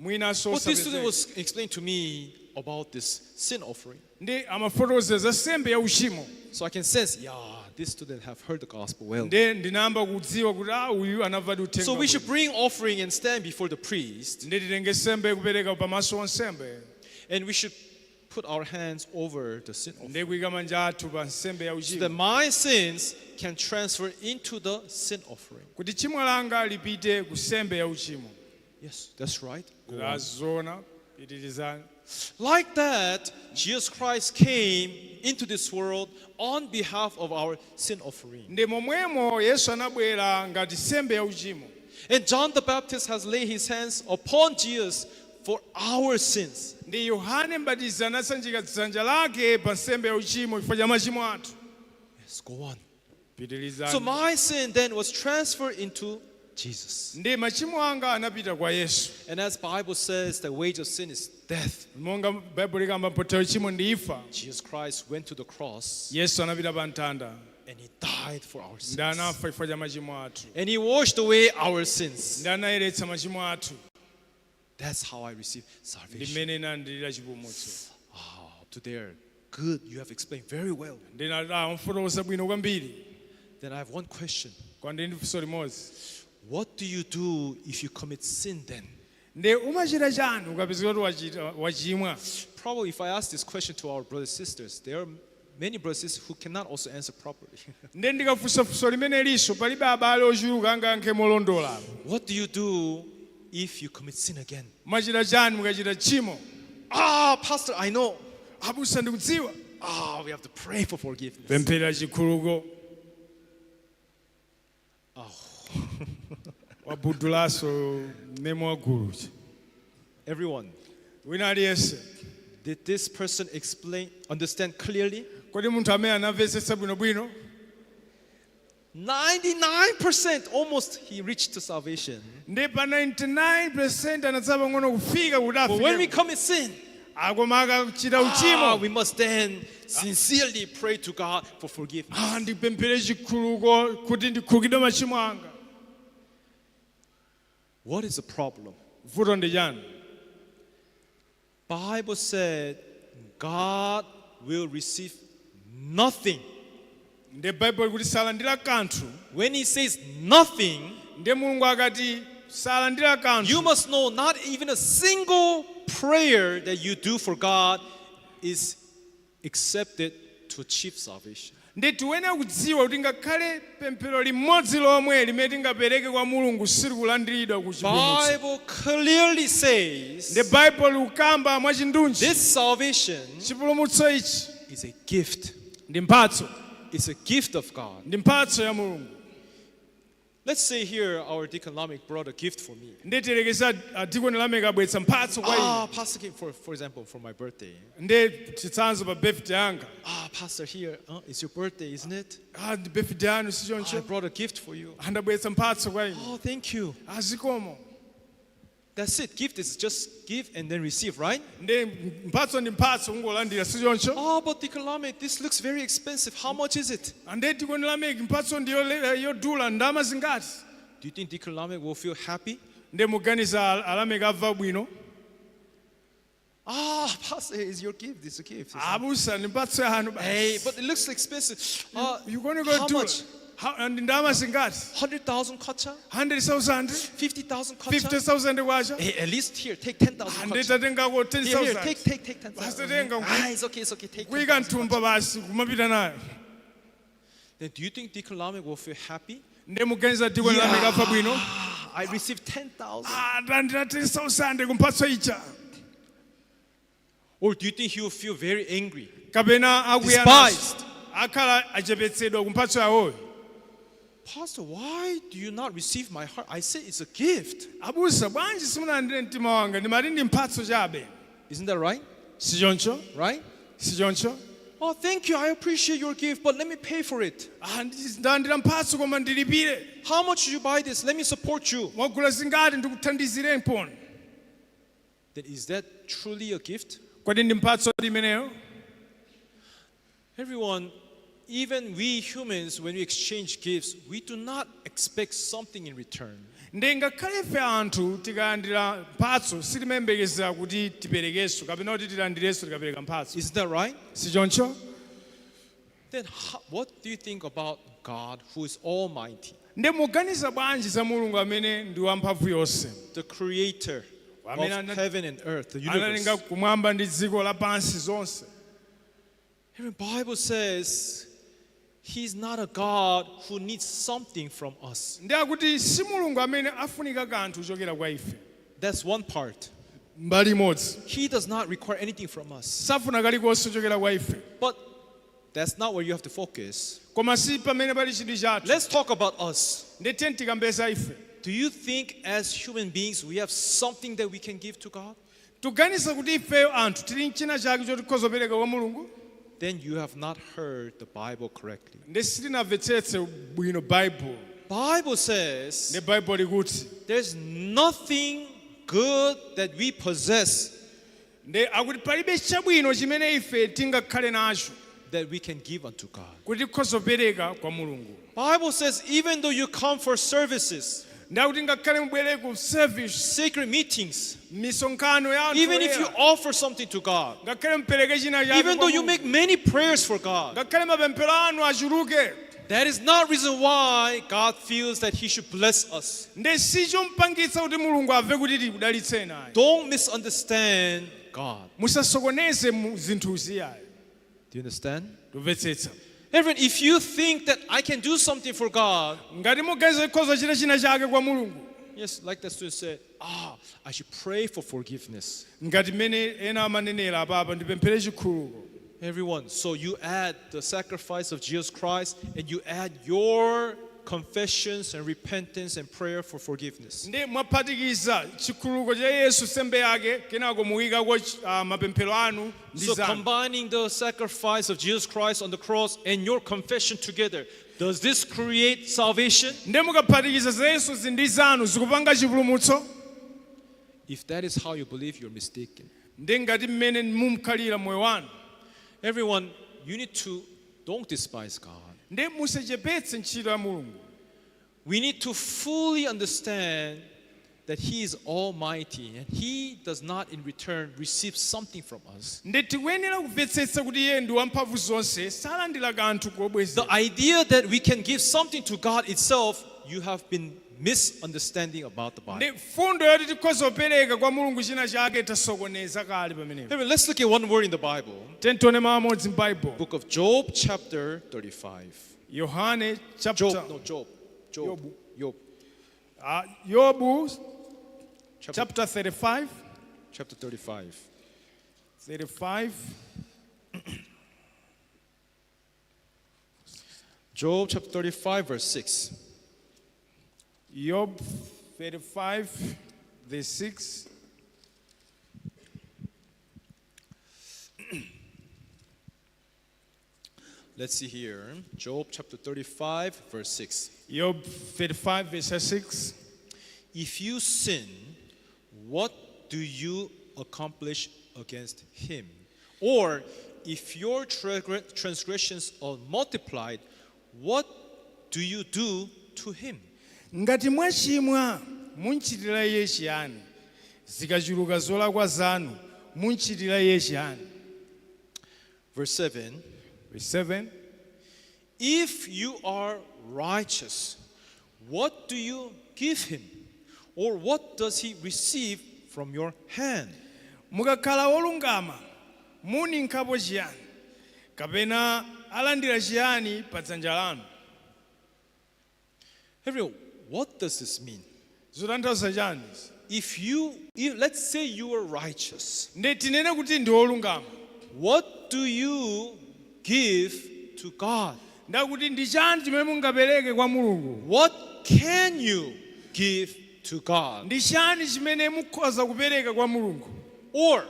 Mwinanso But this student osapezeka. was explained to me about this sin offering. Ndi amafotokoza za nsembe ya uchimo. So I can sense, yeah, this student have heard the gospel well. Ndi ndinayamba kudziwa kuti ah uyu anamva uthenga So we should bwino. Bring offering and stand before the priest, Ndi titenge nsembe kupereka pamaso wa nsembe and we should put our hands over the sin offering, ndi kuyika manja athu pa nsembe ya so uchimo that my sins can transfer into the sin offering. Kuti tchimo langa lipite ku nsembe ya uchimo. Yes, that's right. Go on. Azona pitirizani. Like that, Jesus Christ came into this world on behalf of our sin offering. Ndi momwemo Yesu anabwera ngati nsembe ya uchimo. And John the Baptist has laid his hands upon Jesus for our sins. Ndi Yohane Mbatizi anasanjika dzanja lake pa nsembe ya uchimo chifukwa cha machimo athu. Yes, go on. Pitirizani. So my sin then was transferred into Jesus. Ndi machimo anga anapita kwa Yesu. And as Bible says, the wage of sin is death. Monga Baibulo likamba mphotho ya uchimo ndi imfa. Jesus Christ went to the cross Yesu anapita pa mtanda and he died for our ndi sins. anafa chifukwa cha machimo athu. And he washed away our sins. Ndi anayeretsa machimo athu. That's how I received Ndi salvation. mmene ndinalandirira chipulumutso. Ah, up to there. Good, you have explained very well. Ndinafotokoza bwino kwambiri. Then I have one question. Kwa ndi funso limodzi. What do you do if you commit sin then? Ndi umachita chani ukapezeka kuti wachimwa? Probably if I ask this question to our brothers and sisters, there are many brothers and sisters who cannot also answer properly. Ndi ndikafunsa funso limene liso palibe abale ochuluka angayankhe molondola. What do you do if you commit sin again? Mumachita chani mukachita tchimo? Ah, Pastor, I know. Abusa ndikudziwa. Ah, we have to pray for forgiveness. Pemphera chikhululuko. Wabudulaso mnemo wa gulu. Everyone, Wina aliyense, did this person explain, understand clearly? Kodi munthu amene anamvetsetsa bwinobwino? 99% almost he reached to salvation. Ndi pa 99% anatsala pang'ono kufika kuti But when we afike. commit sin, Koma akachita uchimo, we must then sincerely pray to God for forgiveness. Ah, ndipemphere chikhululuko kuti ndikhululukidwe machimo anga. What is the problem? Vuto ndi chani? Bible said God will receive nothing. Ndi Baibulo kuti salandira kanthu. When he says nothing, Ndi Mulungu akati salandira kanthu, you must know not even a single prayer that you do for God is accepted to achieve salvation. Ndi tiyenera kudziwa kuti ngakhale pemphero limodzi lomwe limene tingapereke kwa Mulungu silikulandiridwa ku chipulumutso. Bible clearly Ndi says Baibulo likukamba mwachindunji, this salvation chipulumutso ichi is a gift. Ndi mphatso. It's a gift of God. Ndi mphatso ya Mulungu. Let's say here our Deacon Lamek brought a gift for me. Ndi tiyerekeze adikoni Lameki abweretsa mphatso kwa ine. Ah, Pastor came for example, for my birthday. Ndi chitsanzo pa birthday yanga. Ah, Pastor, here, it's your birthday, isn't it? Ah, ndi birthday yanu I si choncho? brought a gift for you. Andabweretsa mphatso kwa ine. Oh, thank you. Zikomo. That's it. Gift is just give and then receive, right? Ndi mphatso ndi mphatso kungolandira si choncho? Oh, but Deacon Lamek, this looks very expensive. How much is it? Ande Dikoni Lameki mphatso ndi yodula ndalama zingati? Do you think Deacon Lamek will feel happy? Ndi muganiza alameki amva bwino? Ah, Pastor, it's your gift. It's a gift. Abusa ndi mphatso yanu basi. Hey, but it looks expensive. Ikuoneka How yodula. much? Ndi ndalama zingati? 100,000 kwacha? 100,000. 50,000 kwacha? 50,000 kwacha. Hey, at least here, take 10,000 Ande kwacha. tatengako Here, here, 10,000. take, take, take 10,000. Basi tenga. Ah, it's okay, it's okay. Take Kuyika 10,000. mthumba basi kumapita nayo. Then do you think Deacon Lamek will feel happy? Ndi muganiza Dikoni Lameki amva bwino? Ah, I received 10,000. Ah, ndalandira 10,000 kumphatso ija. Or do you think he will feel very angry? Kapena akwiya? Despised. Akhala achepetsedwa kumphatso yawoyo. Pastor, why do you not receive my heart? I said it's a gift. Abusa bwanji simunalandire mtima wanga? Ndimati ndi mphatso chabe. Isn't that right? Si choncho? Right? Si choncho? Oh, thank you. I appreciate your gift, but let me pay for it. Ah, ndalandira mphatso koma ndilipire. How much did you buy this? Let me support you. Mwagula zingati? Ndikuthandizire mponi. Then is that truly a gift? Kodi ndi mphatso imeneyo? Everyone, Even we humans, when we exchange gifts, we do not expect something in return. Ndi ngakhale ife anthu tikalandira mphatso sitimayembekezera kuti tiperekenso kapena kuti tilandirenso tikapereka mphatso. Isn't that right? Si choncho? Then what do you think about God who is almighty, Ndi muganiza bwanji za Mulungu amene ndi wamphamvu yonse, the creator of Amene heaven and earth, the analenga universe? kumwamba ndi dziko lapansi zonse? The Bible says he's not a God who needs something from us. Ndi akuti si Mulungu amene afunika kanthu kuchokera kwa ife. That's one part. Mbali imodzi. He does not require anything from us. Safuna kalikonse kuchokera kwa ife. But that's not where you have to focus. Koma si pamene pali chidwi chathu. Let's talk about us. Ndi tiye tikambeza ife. Do you think as human beings we have something that we can give to God? Tuganiza kuti ifeyo anthu tili nchina chake choti tikhoza kupereka kwa Mulungu? Then you have not heard the Bible correctly. Ndi sitinamvetsetse bwino Baibulo. Bible says Ndi Baibulo likuti there's nothing good that we possess ndi akuti palibe chabwino chimene ife tingakhale nacho that we can give unto God. kuti tikhoza kupereka kwa Mulungu. Bible says even though you come for services, Ndi akuti ngakhale mubwere ku service, sacred meetings, misonkhano ya anthu even if you oyera, offer something to God, ngakhale mupereke china chake even kwa though you Mulungu, make many prayers for God, ngakhale mapemphero anu achuluke, that is not reason why God feels that he should bless us. Ndi sichompangitsa kuti Mulungu amve kuti tikudalitseni ayi. Don't misunderstand God. Musasokoneze mu zinthuzi ayi. Do you understand? Tumvetsetsa? Everyone, if you think that I can do something for God, Ngati muganiza tikhoza kuchita china chake kwa Mulungu, yes, like that student said, I should pray for forgiveness. Ngati mmene ena amanenera apapa ndipemphere chikhululuko. Everyone, so you add the sacrifice of Jesus Christ and you add your confessions and repentance and prayer for forgiveness. Ndi mwaphatikiza chikhululuko cha Yesu sembe yake kenako muyikako mapemphero anu ndi So zanu. combining the sacrifice of Jesus Christ on the cross and your confession together, does this create salvation? Ndi mukaphatikiza za Yesu ndi zanu zikupanga chipulumutso? If that is how you believe, you're mistaken. Ndi ngati mmene mumkhalira moyo wanu. Everyone, you need to don't despise God. Ndi musachepetse ntchito ya Mulungu. We need to fully understand that He is almighty and He does not in return receive something from us. Ndi tikuyenera kumvetsetsa kuti iye ndi wamphamvu zonse salandira kanthu kobwezera. The idea that we can give something to God itself, you have been misunderstanding about the Bible. Ndi fundo yoti tikhoza kupereka kwa Mulungu china chake tasokoneza kale pamenepo. Anyway, let's look at one word in the Bible. Tentione mawu amodzi m'Bible. Book of Job, chapter 35. Yohane chapter Job, no, Job. Job. Yobu. Job. Yobu Chapter, chapter 35. Chapter 35. 35. Job chapter 35, verse 6. Job 35 verse 6. Let's see here. Job chapter 35, verse 6. Job 35 verse 6. If you sin, what do you accomplish against him? Or if your transgressions are multiplied, what do you do to him? Ngati mwachimwa munchitira iye chiyani? Zikachuluka zolakwa zanu munchitira iye chiyani? Verse 7. Verse 7. If you are righteous, what do you give him? Or what does he receive from your hand? Mukakhala wolungama muninkhapo chiyani kapena alandira chiyani pa dzanja lanu? Everyone, what does this mean? Zotanthauza chani? If let's say you are righteous, Ndi tinene kuti ndi wolungama, what do you give to God? Ndakuti ndi chani chimene mungapereke kwa Mulungu? What can you give to God? Ndi chani chimene mukhoza kupereka kwa Mulungu? Or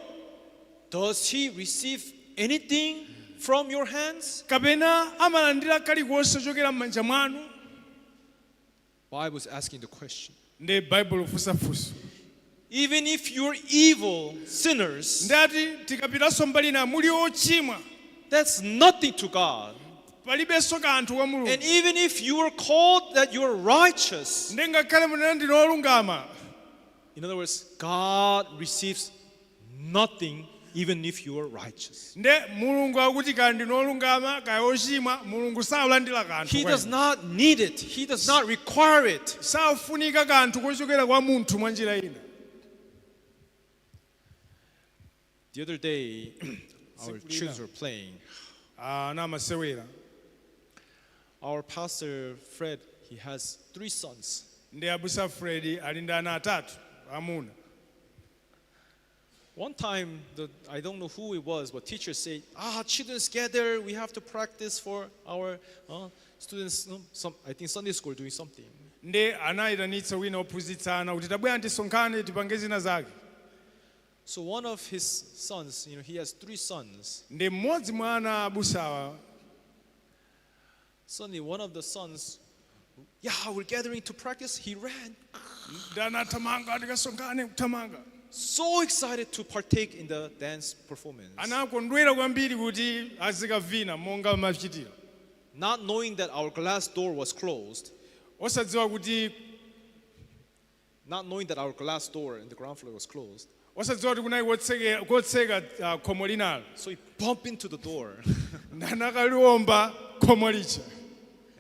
does he receive anything from your hands? Kapena amalandira kalikonse kuchokera m'manja mwanu? Bible is asking the question. Ndi Baibulo fusafuso. Even if you're evil sinners, Ndati tikapitanso mbali na muli ochimwa, that's nothing to God. Palibenso kanthu kwa Mulungu. And even if you are called that you are righteous, Ndi ngakhale munena ndinu olungama, in other words, God receives nothing even if you are righteous. Nde Mulungu akuti kaya ndinu olungama kaya ochimwa, Mulungu saulandira kanthu He kwa does inu. Not need it. He does not require it. Safunika kanthu kochokera kwa munthu mwa njira ina. The other day, our Tsiku children lina. Were playing. Ana amasewera. Our pastor, Fred, he has three sons. Ndi abusa Fred ali ndi ana atatu amuna. One time, I don't know who it was, but teachers say, "Children gather, we have to practice for our students." Some, I think Sunday school doing something. Ndi anayitanitsa wina ophunzitsa ana kuti tabwera tisonkhane tipange zina zake. So one of his sons, he has three sons. Ndi mmodzi mwa ana abusawa, Suddenly, one of the sons, "Yeah, we're gathering to practice." He ran, ndi anathamanga tikasonkhane kuthamanga. So excited to partake in the dance performance. Anakondwera kwambiri kuti azikavina monga machitira. Not knowing that our glass door was closed, Osadziwa kuti not knowing that our glass door in the ground floor was closed. Osadziwa kuti kunali kotseka khomo linalo. So he bumped into the door, Ndi anakaliwomba khomo lija,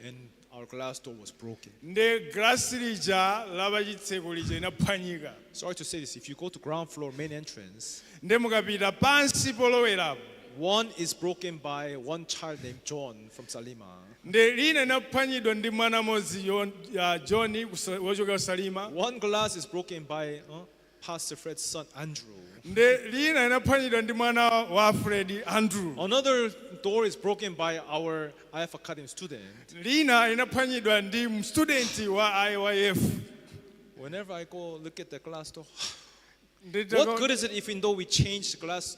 and our glass door was broken. Ndi glasi lija lapachitseko lija inaphwanyika. Sorry to say this, if you go to ground floor main entrance, Ndi mukapita pansi polowerapo, one is broken by one child named John from Salima. Ndi lina inaphwanyidwa ndi mwana mmodzi John wochokera ku Salima. One glass is broken by Pastor Fred's son Andrew. Ndi lina inaphwanyidwa ndi mwana wa Fred Andrew. Another door is broken by our IF Academy student. Lina inaphwanyidwa ndi student wa IYF. Whenever I go look at the glass door, Ndi what good is it even though we change the glass?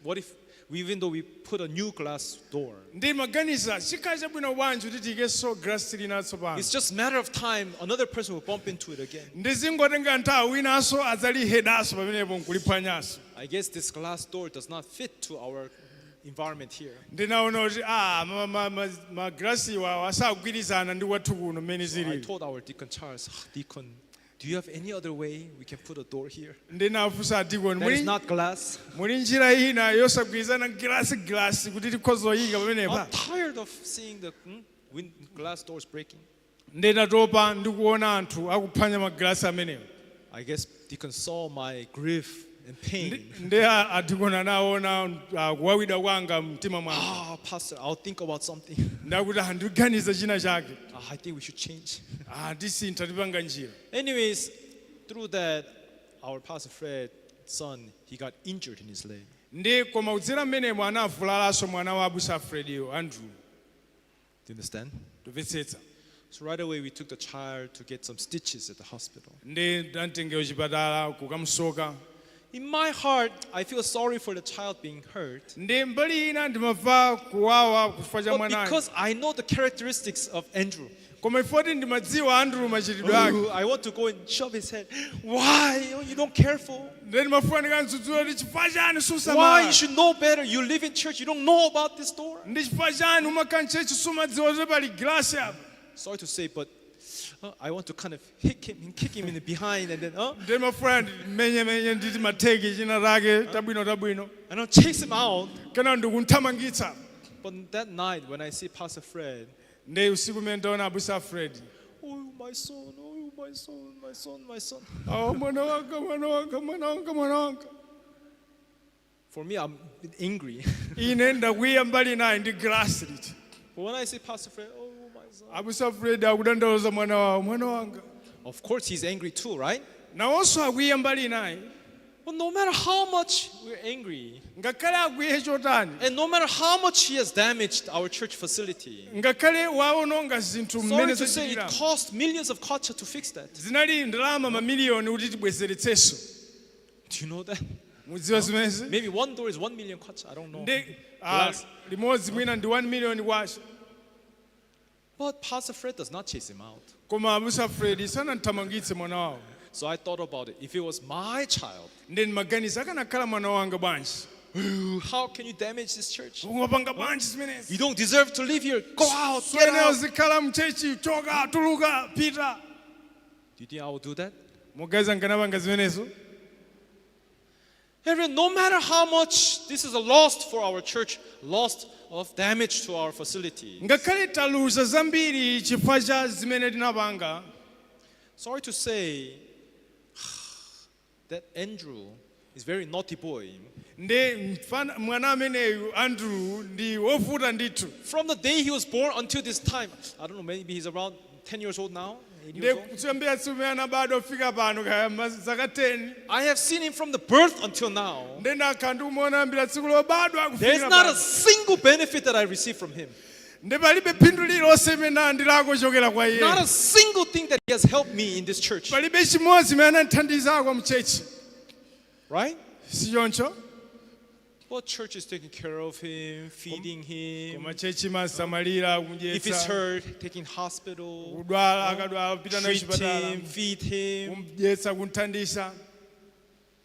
What if even though we put a new glass door? Ndi maganiza chikhala chabwino bwanji kuti tiikenso glasi lina tsopano. It's just a matter of time, another person will bump into it again. Ndizingotenga nthawi winanso adzalihedanso pamenepo nkuliphwanyanso. I guess this glass door does not fit to our environment here. Ndinaona kuti maglasi awa asagwirizana ndi kwathu kuno mmene I zilili. told our deacon Charles, "Ah, Deacon, do you have any other way we can put a door here Ndinafunsa adikoni, that is muli, not glass?" muli njira ina yosagwirizana glasi glasi kuti tikhoza kuyika pamenepa? I'm tired of seeing the glass doors breaking. Ndinatopa ndikuona anthu akuphwanya maglasi amenewo. I guess deacon saw my grief and pain. Ndi adikoni anaona kuwawidwa kwanga mtima mwanga. "Ah, Pastor, I'll think about something." Ndakuti andiganiza china chake. "Ah, I think we should change." Tisintha tipanga njira. Anyways, through that, our Pastor Fred son, he got injured in his leg. Ndi koma kudzera mmenemo anavulalanso mwana wa abusa Frediyo Andrew. Do you understand? Tumvetsetsa? So right away, we took the child to get some stitches at the hospital. Ndi ndamtengera kuchipatala kukamsoka. In my heart, I feel sorry for the child being hurt. Ndi mbali ina ndimamva kuwawa kufa cha But mwanayo, because I know the characteristics of Andrew, koma ifoti ndimadziwa Andrew machitidwe ake, oh, I want to go and shove his head. "Why? Oh, you don't careful. Ndi ndimafuna ndikamdzudzula kuti chifukwa chani Why? susamala? You should know better. You live in church. You don't know about this door." Ndi chifukwa chani umakhala m'church sumadziwa kuti pali glasi apa? Sorry to say, but I want to kind of hit him and kick him in the behind and then, Ndimafuna ndimenyemenye nditi matheki china lake tabwino tabwino, and I'll chase him out. Kenako ndikunthamangitsa. But that night, when I see Pastor Fred, Ndi usiku umene ndaona abusa Fred, "Oh, my son, oh, my son, my son, my son." Oh, mwana wanga, mwana wanga, mwana wanga, mwana wanga. For me, I'm a bit angry. Ine ndakwiya mbali naye ndi glasi liti. But when I see Pastor Fred, "Oh, my son." Abusa Fred akudandauza mwana wawo, mwana wanga. Of course, he's angry too, right? Nawonso akwiya mbali naye. But no matter how much we're angry, Ngakhale akwiye chotani, and no matter how much he has damaged our church facility, ngakhale waononga zinthu sorry mmene to say, it zachitikira, cost millions of kwacha to fix that. Zinali ndalama mamiliyoni kuti tibwezeretsenso. Do you know that? Mudziwa zimenezi? Maybe one door is 1 million kwacha. I don't know. Ndi Glass. Limodzi mwina ndi 1 million kwacha. But Pastor Fred does not chase him out. Koma abusa Fred sanamthamangitse mwana wawo. So I thought about it. If it was my child, Ndi ndimaganiza akanakhala mwana wanga bwanji? How can you damage this church? Ungapanga bwanji zimenezi? You don't deserve to live here. Go out. Get Suyenera out. uzikhala m'church, choka, tuluka, pita. Do you think I will do that? Muganiza nkanapanga zimenezo? Everyone, no matter how much this is a loss for our church, loss of damage to our facility. Ngakhale taluza zambiri chifukwa cha zimene tinapanga. Sorry to say that Andrew is very naughty boy. Ndi mwana ameneyu Andrew ndi wovuta ndithu. From the day he was born until this time, I don't know, maybe he's around 10 years old now, 8 Ndi years old. kuyambira tsiku limene anabadwa kufika pano, kaya zaka 10. I have seen him from the birth until now. Ndi ndakhala ndikumuona kuyambira tsiku lobadwa There's kufika not a pano. single benefit that I received from him. Ndi palibe phindu lililonse limene ndalandirako kuchokera kwa iye. Not a single thing that he has helped me in this church. Palibe chimodzi imene anandithandizako m'church. Right? Si choncho? But church is taking care of him, feeding him. Koma church imasamalira, If he's kumudyetsa. hurt, taking hospital, Kudwala, akadwala kupita naye treat chipatala, him, feed him. kumudyetsa, kumthandiza.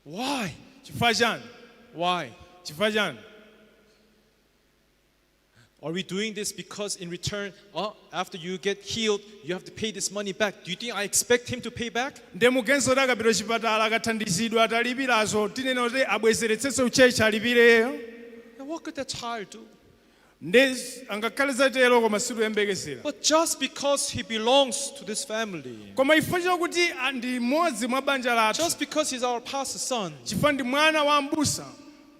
Why? Chifukwa chani? Why? Chifukwa chani? Are we doing this because in return, after you get healed, you have to pay this money back? Do you think I expect him to pay back? Nde muganiza kuti akapita chipatala akathandizidwa atalipirazo tinena kuti abwezeretsenso church alipireyo? And what could that child do? Nde angakhale zatero, koma situyembekezera. But just because he belongs to this family, Koma chifukwa chakuti ndi mmodzi mwa banja lathu, just because he's our pastor's son, chifukwa ndi mwana wa mbusa,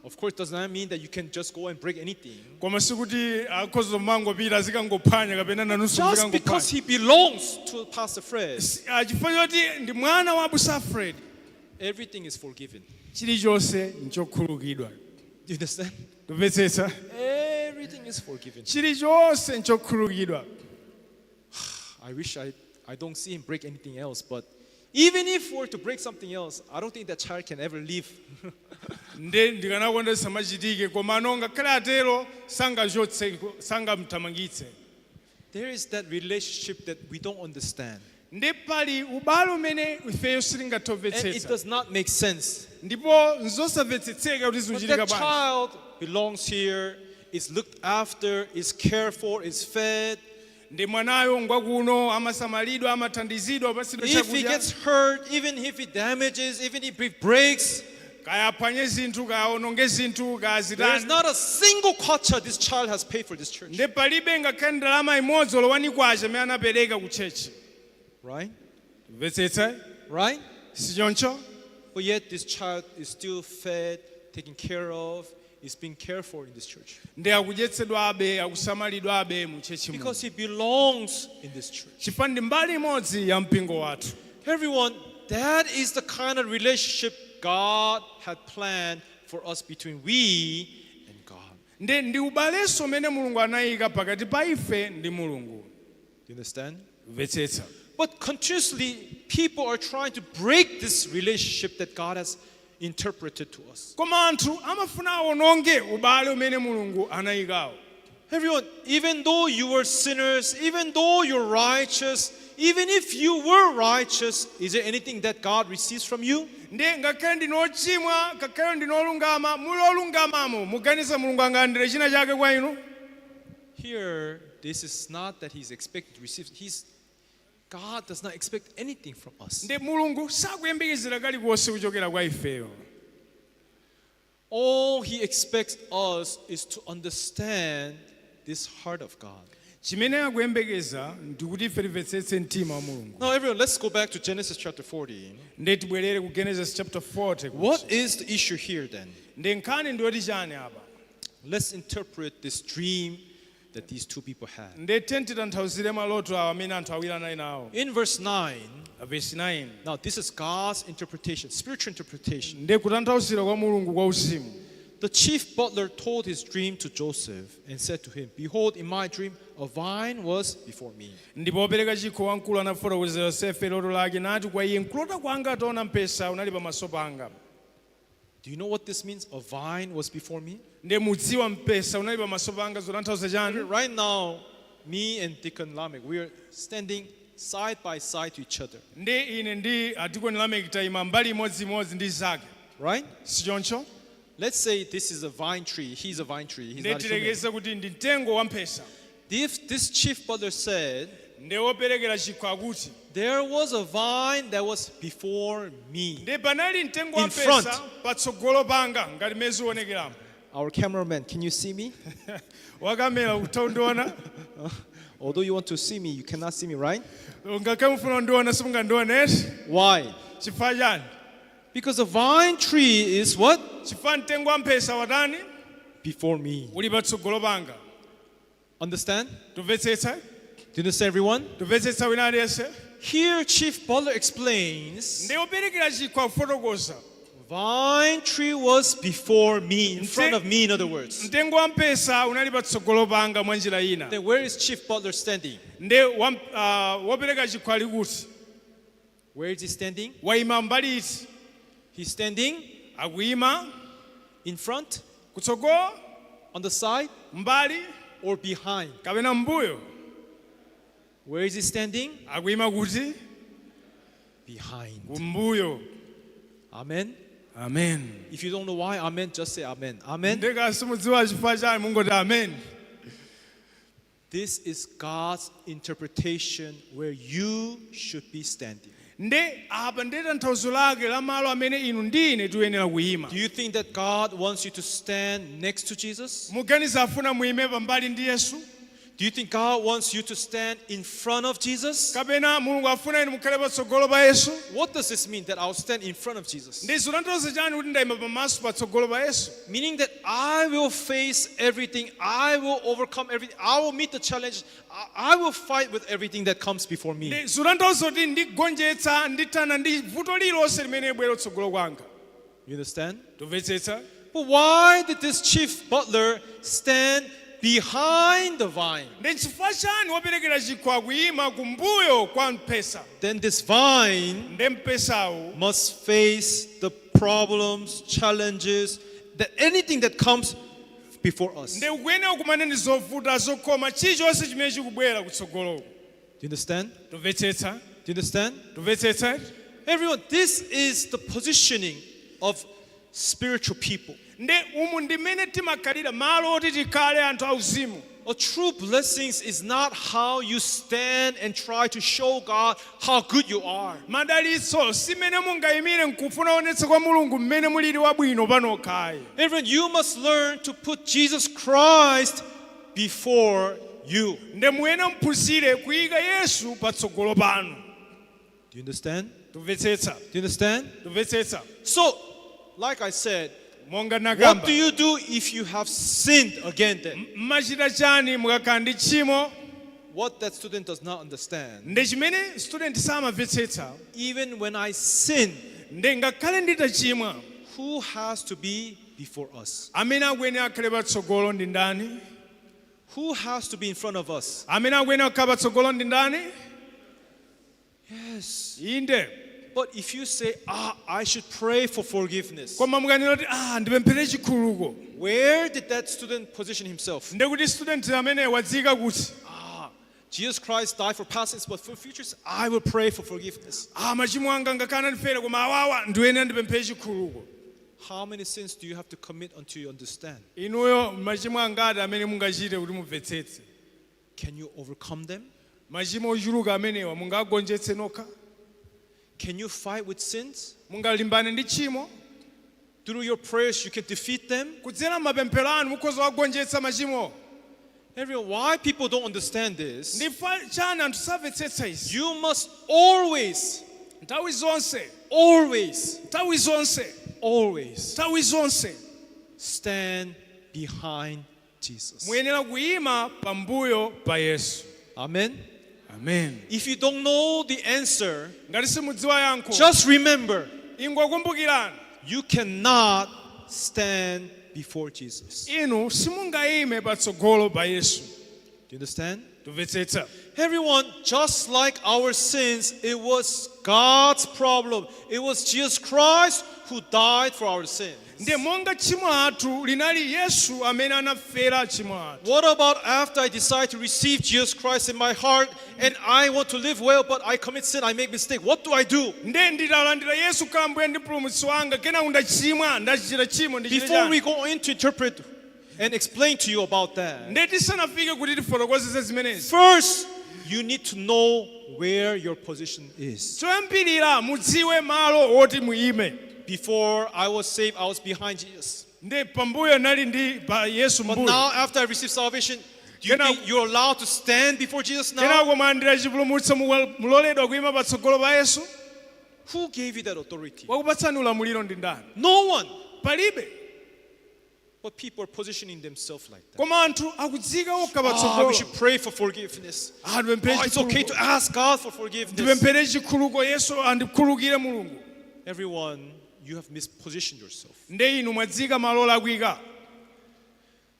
of course, does not mean that you can just go and break anything. Koma sikuti akhoza kumangopita zikangophwanya kapena nanunso Just because zikangophwanya. he belongs to Pastor Fred, Chifukwa choti ndi mwana wa abusa Fred, everything is forgiven. Chilichonse nchokhululukidwa. Do you understand? Tumvetsetsa? Everything is forgiven. Chilichonse nchokhululukidwa. I wish I don't see him break anything else, but even if we're to break something else, I don't think that child can ever leave. Nde ndikanakonda zisamachitike, koma no ngakhale atero sangachotse, sangamthamangitse. There is that relationship that we don't understand. Ndi pali ubale umene ifeyo And it sitingathe does not make sense. ndipo nzosamvetsetseka kuti But zikuchitika that bwanji. child belongs here, is looked after, is cared for, is fed. Ndi mwanayo ngwakuno, amasamalidwa, amathandizidwa, apatsidwa If he chakudya. gets hurt, even if he damages, even if he breaks, Kaya aphwanye zinthu, kaya ononge zinthu, kaya there is zitani, not a single kwacha this child has paid for this church. ndi palibe ngakhale ndalama imodzi olo 1 kwacha imene anapereka ku church. Right? Mvetsetsa? Right? Si choncho? But yet this child is still fed, taken care of, is being cared for in this church. Ndi akudyetsedwabe, akusamalidwabe mu church muno. Because he belongs in this church. Chifukwa ndi mbali imodzi ya mpingo wathu. Everyone, that is the kind of relationship God had planned for us between we and God. Ndi ubalenso umene Mulungu anayika pakati pa ife ndi Mulungu. Do you understand? Mvetsetsa? But continuously, people are trying to break this relationship that God has interpreted to us. Koma anthu amafuna awononge ubale umene Mulungu anayikawo. Everyone, even though you were sinners, even though you're righteous, even if you were righteous, is there anything that God receives from you? Ndi ngakhale ndinu ochimwa, ngakhale ndinu olungama, muli olungamamo, muganiza Mulungu angalandire china chake kwa inu? Here, this is not that He's expected to receive. God does not expect anything from us. Ndi Mulungu sakuyembekezera kalikonse kuchokera kwa ifeyo. All He expects us is to understand this heart of God. Chimene akuyembekeza ndikuti ife timvetsetse mtima wa Mulungu. Now, everyone, let's go back to Genesis chapter 40. Ndi tibwerere ku Genesis chapter 40 kuti. What is the issue here then? Ndi nkhani ndiyoti chani apa? Let's interpret this dream that these two people had. Ndi titanthauzire maloto awa amene anthu awiri anali nawo. In verse 9, Verse 9. Now this is God's interpretation, spiritual interpretation. Ndi kutanthauzira kwa Mulungu kwa uzimu. The chief butler told his dream to Joseph and said to him, "Behold, in my dream, a vine was before me." Ndipo wopereka chikho wamkulu anafotokozera Yosefe loto lake nati kwa iye, "Nkulota kwanga taona mpesa unali pamaso panga." Do you know what this means? A vine was before me? Ndi mudziwa mpesa unali pamaso panga zotanthauza chani? Right now, me and Deacon Lamek, we are standing side by side to each other, Ndi ine ndi Adikoni Lameki tayima mbali imodzimodzi ndi zake. Right? Si choncho? Let's say this is a vine tree. He's a vine tree. He's not a human. Nde tiyerekeze kuti ndi mtengo wamphesa. If this chief butler said, Nde woperekera chikho akuti, "There was a vine that was before me." Nde panali mtengo In wamphesa front. patsogolo panga ngati mmene zikuonekeramo. Our cameraman, can you see me? Wakamera ukutha kundiona? Although you want to see me, you cannot see me, right? Ngakhale mufuna kundiona simungandione eti. Why? Chifukwa chani? Because the vine tree is what? Chifukwa mtengo wamphesa watani? Before me. Uli patsogolo panga. Understand? Tumvetsetsa? Do you understand, everyone? Tumvetsetsa wina aliyense? Here, chief butler explains, Ndi woperekera chikho akufotokoza, vine tree was before me, in front of me, in other words. Mtengo wamphesa unali patsogolo panga mwa njira ina. Then where is chief butler standing? Nde wopereka chikho ali kuti? Where is he standing? Wayima mbali iti? He's standing Akuyima in front, kutsogolo, on the side, mbali, or behind? Kapena mbuyo? Where is he standing? Akuyima kuti? Behind. Kumbuyo. Amen. Amen. If you don't know why, amen, just say amen. Amen. Nde ngati simudziwa chifukwa chani mungoti amen. This is God's interpretation where you should be standing. Nde apa ndi tanthauzo lake la malo amene inu ndi ine tiyenera kuyima. Do you think that God wants you to stand next to Jesus? Muganiza afuna muyime pambali ndi Yesu? Do you think God wants you to stand in front of Jesus? Kapena Mulungu afuna inu mukhale patsogolo pa Yesu? What does this mean that I'll stand in front of Jesus? Ndi zitanthauza chani kuti ndayima pamaso patsogolo pa Yesu? Meaning that I will face everything, I will overcome everything, I will meet the challenge, I will fight with everything that comes before me. Ndi zitanthauza kuti ndigonjetsa ndithana ndi vuto lililonse limene libwera kutsogolo kwanga. You understand? Tumvetsetsa? But why did this chief butler stand behind the vine? Ndi chifukwa chani woperekera chikho akuyima kumbuyo kwa mpesa? Then this vine Ndi mpesawu must face the problems, challenges, that anything that comes before us. Ndi ukuyenera kukumana ndi zovuta zokhoma chilichonse chimene chikubwera kutsogoloko. Do you understand? Tumvetsetsa? Do you understand? Tumvetsetsa? Everyone, this is the positioning of spiritual people. Ndi umu ndi mmene timakhalira malo oti tikhale anthu auzimu. A true blessings is not how you stand and try to show God how good you are. Madalitso si mmene mungayimire nkufuna onetsa kwa Mulungu mmene mulili wabwino panokhayi. Everyone, you must learn to put Jesus Christ before you. Ndi muyenera muphunzire kuyika Yesu patsogolo panu. Do you understand? Tumvetsetsa? Do you understand? Tumvetsetsa? So, like I said, Monga what nakamba, do you do if you have sinned again then? Mmachita chani mukakhala ndi tchimo? What that student does not understand, Ndi chimene student samamvetsetsa, even when I sin, ndi ngakhale nditachimwa, who has to be before us? Amene akuyenera akhale patsogolo ndi ndani? Who has to be in front of us? Amene akuyenera kukhala patsogolo ndi ndani? Yes. Inde. But if you say, "Ah, I should pray for forgiveness," Koma mukanena kuti ah ndipemphere chikhululuko, where did that student position himself? Ndi kuti student amene wadziyika kuti? Ah, Jesus Christ died for past sins, but for futures, I will pray for forgiveness. Ah machimo anga ngakhale andifere koma awawa ndiyenera ndipemphere chikhululuko. How many sins do you have to commit until you understand? Inuyo machimo angati amene mungachite kuti mumvetsetse? Can you overcome them? Machimo ochuluka amenewa mungagonjetse nokha? Can you fight with sins? Mungalimbane ndi tchimo? Through your prayers, you can defeat them. Kudzera m'mapemphero anu mukhoza kugonjetsa machimo. Everyone, why people don't understand this? Ndifa chani anthu samvetsetsa izi? You must always, Nthawi zonse, always, nthawi zonse, always nthawi zonse stand behind Jesus. Muyenera kuyima pambuyo pa Yesu. Amen. Amen. If you don't know the answer, Ngati simudziwa yankho, just remember ingokumbukirani, you cannot stand before Jesus. Inu simungayime patsogolo pa Yesu. Do you understand? Tumvetsetsa? Everyone, just like our sins, it was God's problem. It was Jesus Christ who died for our sins. Ndiye monga tchimo lathu linali Yesu amene anafera tchimo lathu. What about after I decide to receive Jesus Christ in my heart and I want to live well, but I commit sin, I make mistake? What do I do? Ndiye nditalandira Yesu kukhala Mbuye ndi Mpulumutsi wanga, kenako ndachimwa, ndachita tchimo, ndichite Before we chani? go in to interpret and explain to you about that, Ndiye tisanafike kuti tifotokozeze zimenezi, first you need to know where your position is. Choyambirira mudziwe malo woti muyime. Before I was saved, I was behind Jesus. Ndi pambuyo nali ndi pa Yesu But mbuyo. now, after I received salvation, do you think you're allowed to stand before Jesus now? Kenako mwalandira chipulumutso, muloledwa kuyima patsogolo pa Yesu? Who gave you that authority? Wakupatsani ulamuliro ndi ndani? No one. Palibe. But people are positioning themselves like that. Koma anthu akudzika okha Ah, we patsogolo. should pray for forgiveness. Ah, ndipemphere Oh, it's okay to chikhululuko. ask God for forgiveness. Ndipemphere chikhululuko, Yesu andikhululukire, Mulungu. Everyone, you have mispositioned yourself. Nde inu mwadzika malo olakwika.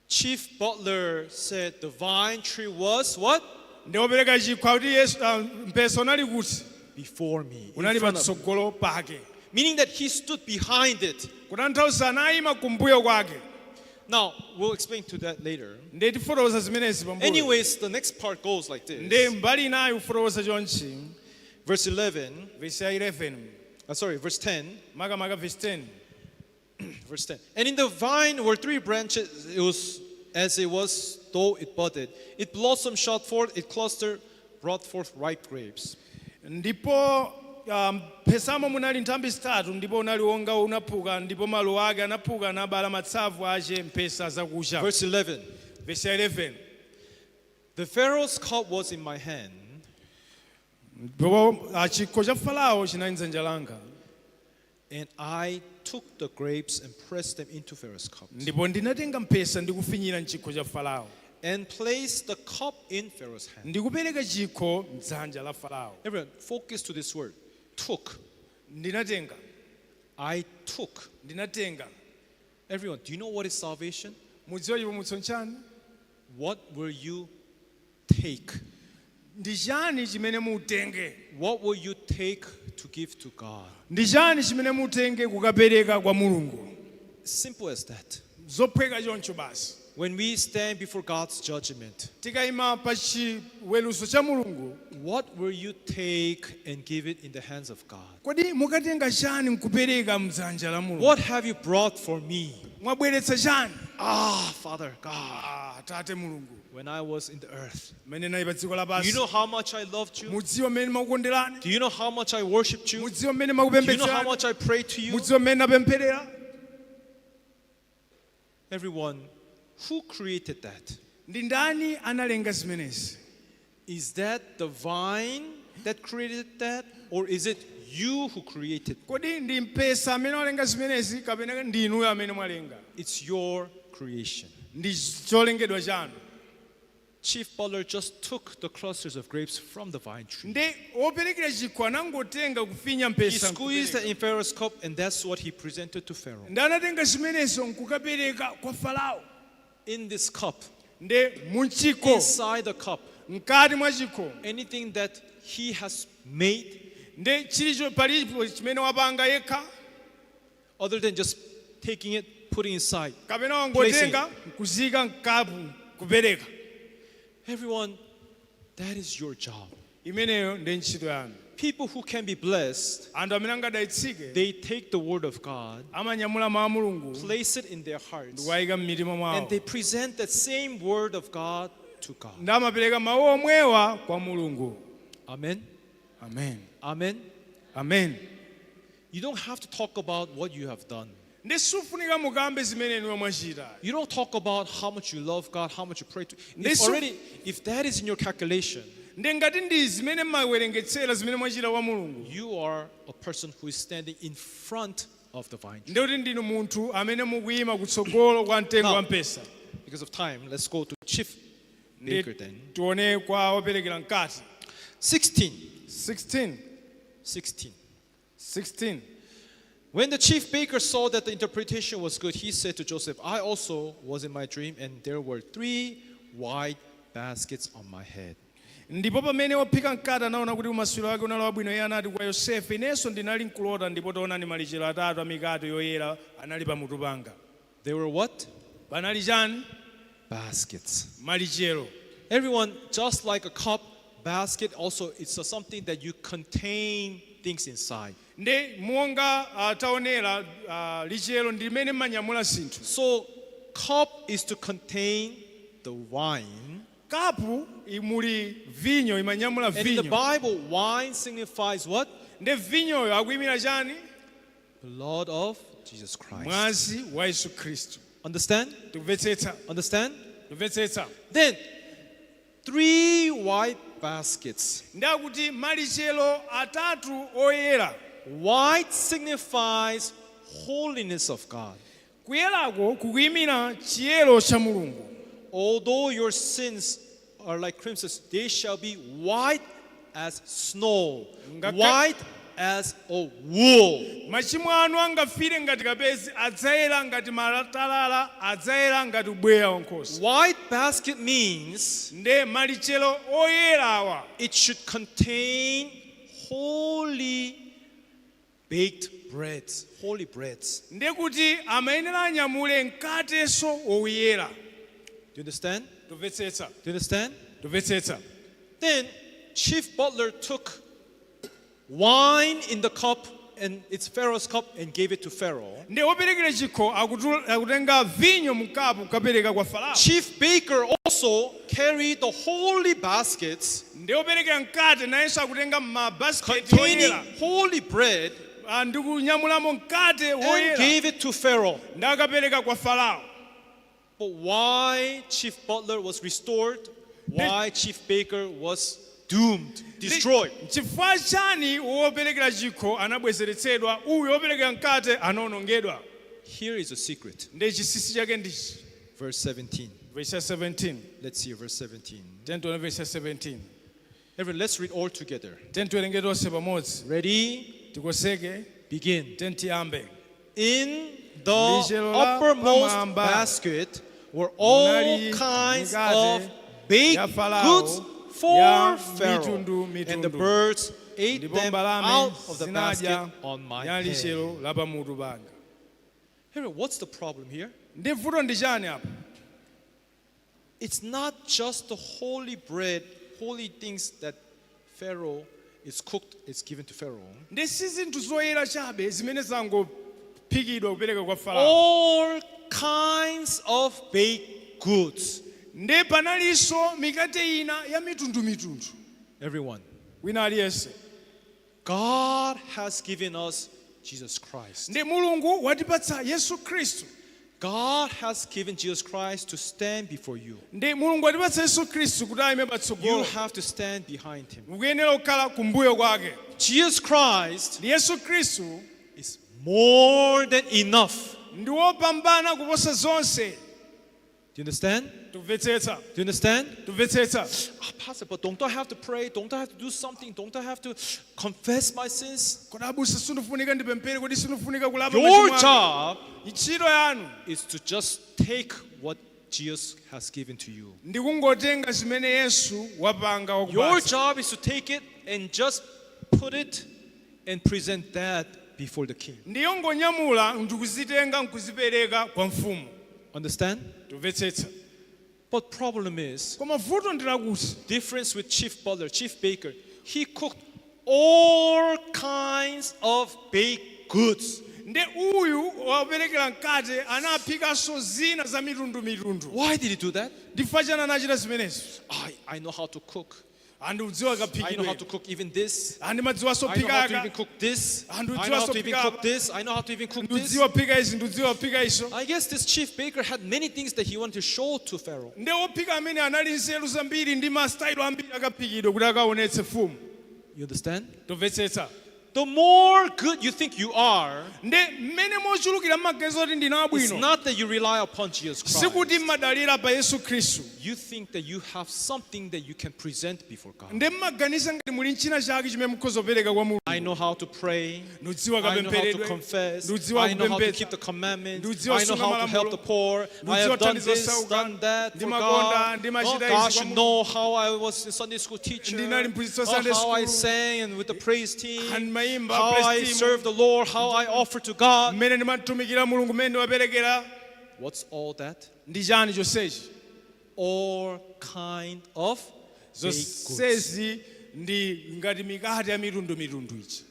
Chief Butler said the vine tree was what? Ndi wopereka chikho akuti Yesu, ah, mpesa unali kuti? Before me. In Unali front of me. patsogolo pake. Meaning that he stood behind it. Kutanthauza anayima kumbuyo kwake. Now, we'll explain to that later. Nde tifotokoza zimenezi pambuyo. Anyways, the next part goes like Nde this. mbali inayi kufotokoza chonchi. Verse 11, Vesi ya 11. sorry, verse 10. Makamaka vesi 10. Verse 10. And in the vine were three branches, it was as it was, though it budded. It blossomed, shot forth, it clustered, brought forth ripe grapes. Ndipo ah, mphesamo munali nthambi zitatu, ndipo unali wonga unaphuka, ndipo maluwa ake anaphuka, anabala matsavu ache mphesa zakucha. Verse 11. Vesi ya 11. The Pharaoh's cup was in my hand, Ndipo ah, chikho cha Farao chinali mdzanja langa, and I took the grapes and pressed them into Pharaoh's cup, ndipo ndinatenga mphesa ndi kufinyira mchikho cha Farao, and placed the cup in Pharaoh's hand. Ndikupereka chikho mdzanja la Farao. Everyone, focus to this word. Took. Ndinatenga. I took. Ndinatenga. Everyone, do you know what is salvation? Mudziwa chipulumutso nchani? What will you take? Ndi chani chimene mutenge? What will you take to give to God? Ndi chani chimene mutenge kukapereka kwa Mulungu? Simple as that. Zophweka choncho basi. When we stand before God's judgment, Tikayima pa chiweruzo cha Mulungu, what will you take and give it in the hands of God? Kodi mukatenga chani nkupereka mdzanja la Mulungu? What have you brought for me? Mwabweretsa chani? Ah, Father God, Ah, Tate Mulungu, when I was in the earth, mmene nali pa dziko do you lapansi, know how much I loved you? mudziwa mmene makukonderani? Do you know how much I worshiped you? Mudziwa mmene Do you know how makupembedzerani? much I prayed to you? Mudziwa mmene napempherera? Everyone, who created that? Ndi ndani analenga zimenezi? Is that the vine that created that? Or is it you who created? Kodi ndi mpesa amene walenga zimenezi kapena ndi inuyo amene mwalenga? It's your creation. Ndi cholengedwa chanu. Chief Butler just took the clusters of grapes from the vine tree. Ndi woperekera chikho anangotenga kufinya He mpesa squeezed nkupereka. that in Pharaoh's cup, and that's what he presented to Pharaoh. Ndi anatenga zimenezo nkukapereka kwa Farao. In this cup, Ndi munchikho, inside the cup, mkati mwa chikho, anything that he has made, ndi chilicho palipo chimene wapanga yekha, other than just taking it, putting inside. Kapena wangotenga nkuzika mkapu kupereka. Everyone, that is your job. Imeneyo ndi ntchito yanu. People who can be blessed, Anthu amene angadalitsike, they take the word of God, amanyamula mawu a Mulungu, place it in their hearts, ndikuwayika m'mitima and mwawo, they present that same word of God to God. ndi amapereka mawu omwewa kwa Mulungu. Amen. Amen. Amen. Amen. You don't have to talk about what you have done. Ndi sufunika mukambe zimene inuyo mwachita. You don't talk about how much you love God, how much you pray to. If This- already, if that is in your calculation, Ndi ngati ndi zimene mmawerengetsera zimene mwachita kwa Mulungu, you are a person who is standing in front of the vine tree. ndi kuti ndinu munthu amene mukuyima kutsogolo kwa mtengo Now, wa mpesa. Because of time, let's go to Chief Ndi Baker then. tione kwa operekera mkate. 16. 16. 16. 16. When the chief baker saw that the interpretation was good, he said to Joseph, "I also was in my dream, and there were three white baskets on my head." Ndipo pamene wophika mkate anaona kuti umasuliro wake unali wabwino, iye anati kwa Yosefe, inenso ndinali nkulota, ndipo taonani, malichero atatu a mikate yoyera anali pamutu panga. They were what? Panali chani? Baskets. Malichero. Everyone, just like a cup, basket also, it's something that you contain things inside. Ndi monga taonera lichero ndi limene mmanyamula zinthu. So, cup is to contain the wine. Kapu muli vinyo, imanyamula And in the vinyo. Bible, wine signifies what? Ndi vinyoyo akuyimira chani? Blood of Jesus Christ. Mwazi wa Yesu Khristu. Understand? Tikumvetsetsa? Understand? Tikumvetsetsa? Then, three white baskets. Ndi akuti malichero atatu oyera. White signifies holiness of God. Kuyerako kukuyimira chiyero cha Mulungu. Although your sins are like crimson, they shall be white as snow, white as a wool. Machimo anu angafire ngati kapezi, adzayera ngati matalala, adzayera ngati ubweya wankhosa. White basket means Nde malichero oyerawa it should contain holy baked breads, holy breads. Nde kuti amayenera anyamule mkatenso woyera. Do you understand? Tumvetsetsa? Do you understand? Tumvetsetsa? Then chief butler took wine in the cup, and it's Pharaoh's cup, and gave it to Pharaoh. Nde woperekera chikho akutenga vinyo mkapu kukapereka kwa Farao. Chief baker also carried the holy baskets Nde woperekera mkate nayenso akutenga mabasiketi containing oyera holy bread ndi kunyamulamo mkate and woyera gave it to Pharaoh. ndi akapereka kwa Farao. But why chief butler was restored? Why chief baker was doomed, destroyed? Chifukwa chani woperekera chikho anabwezeretsedwa, uyu woperekera mkate anawonongedwa? Here is a secret. Ndi chinsinsi chake ndichi. Verse 17. Verse 17. Let's see verse 17. Tentione verse 17. Everyone, let's read all together. Tentiwerenge tonse pamodzi. Ready? Tikonzeke. Begin. Tentiyambe. In the Lichero la uppermost pamwamba basket were all munali kinds mikate of baked ya Farao goods for ya Pharaoh. mitundu And the mitundu. Birds ate Ndipo them mbalame out of the basket zinadya on my ya head. lichero la pamutu panga. Here, what's the problem here? Ndi vuto ndi chani apa? It's not just the holy bread, holy things that Pharaoh is cooked, is given to Pharaoh. Ndi si zinthu zoyera chabe zimene zangophikidwa kupereka kwa Farao. All kinds of baked goods. Ndi panalinso mikate ina ya mitundumitundu. Everyone, Wina aliyense, God has given us Jesus Christ. Ndi Mulungu watipatsa Yesu Khristu. God has given Jesus Christ to stand before you. Ndi Mulungu watipatsa Yesu Khristu kuti ayime You patsogolo. Have to stand behind him. Mukuyenera kukhala kumbuyo kwake. Jesus Christ Ndi Yesu Khristu is more than enough. Ndi wopambana kuposa zonse. Do you understand? Tumvetsetsa? Do you understand? Tumvetsetsa? Ah, Pastor, but don't I have to pray? Don't I have to do something? Don't I have to confess my sins? Kodi abusa, sindifunika ndipemphere? Kodi sindifunika kulapa Your machimo anga? Job Ntchito yanu is to just take what Jesus has given to you. Ndikungotenga zimene Yesu wapanga Your wakupatsa. Job is to take it and just put it and present that before the king. Ndiyongonyamula ndikuzitenga nkuzipereka kwa mfumu. Understand? Tumvetsetsa? But problem is, Koma vuto ndilakuti difference with chief butler, chief baker, he cooked all kinds of baked goods. Ndi uyu waperekera mkate anaphikanso zina za mitundumitundu. Why did he do that? Ndifukwa chani anachita zimenezo? I know how to cook. Andiudziwa I know how kaphikidwe. To cook even this. Andimadziwanso I know how to phikaka. Even cook this. And I know how to even phika cook this. I know how to even cook this. Ndudziwa phika izi, ndudziwa phika iso. I guess this chief baker had many things that he wanted to show to Pharaoh. Ndi wophika amene anali nzeru zambiri ndi masitayilo ambiri akaphikidwe kuti akaonetse mfumu. You understand? Tumvetsetsa? The more good you think you are, Ndi mmene mochulukira mmaganiza kuti ndinu it's abwino, not that you rely upon Jesus Christ. sikuti mmadalira pa Yesu Khristu. You think that you have something that you can present before God. Ndi mmaganiza ngati muli nchina chake chimene mukhoza kupereka kwa Mulungu. I know how to pray. Ndudziwa I know how to kapempheredwe, confess. ndudziwa I know how to kupembedza, keep the commandments. ndudziwa I know kusunga how to help the malamulo, poor. I ndudziwa have done thandizo this, osauka, done that for ndimakonda, God. ndimachita Oh, izi God kwa should Mulungu. know how I was a Sunday school teacher. Ndinali mphunzitsi wa Oh, Sunday how I school. sang and with the praise team. Ndimayimba How praise I team. serve the Lord. How I offer to God. Mmene ndimatumikira Mulungu, mmene ndimaperekera. What's all that? Ndi chani chonsechi? All kind of baked goods. Zonsezi ndi ngati mikate ya mitundumitundu ichi.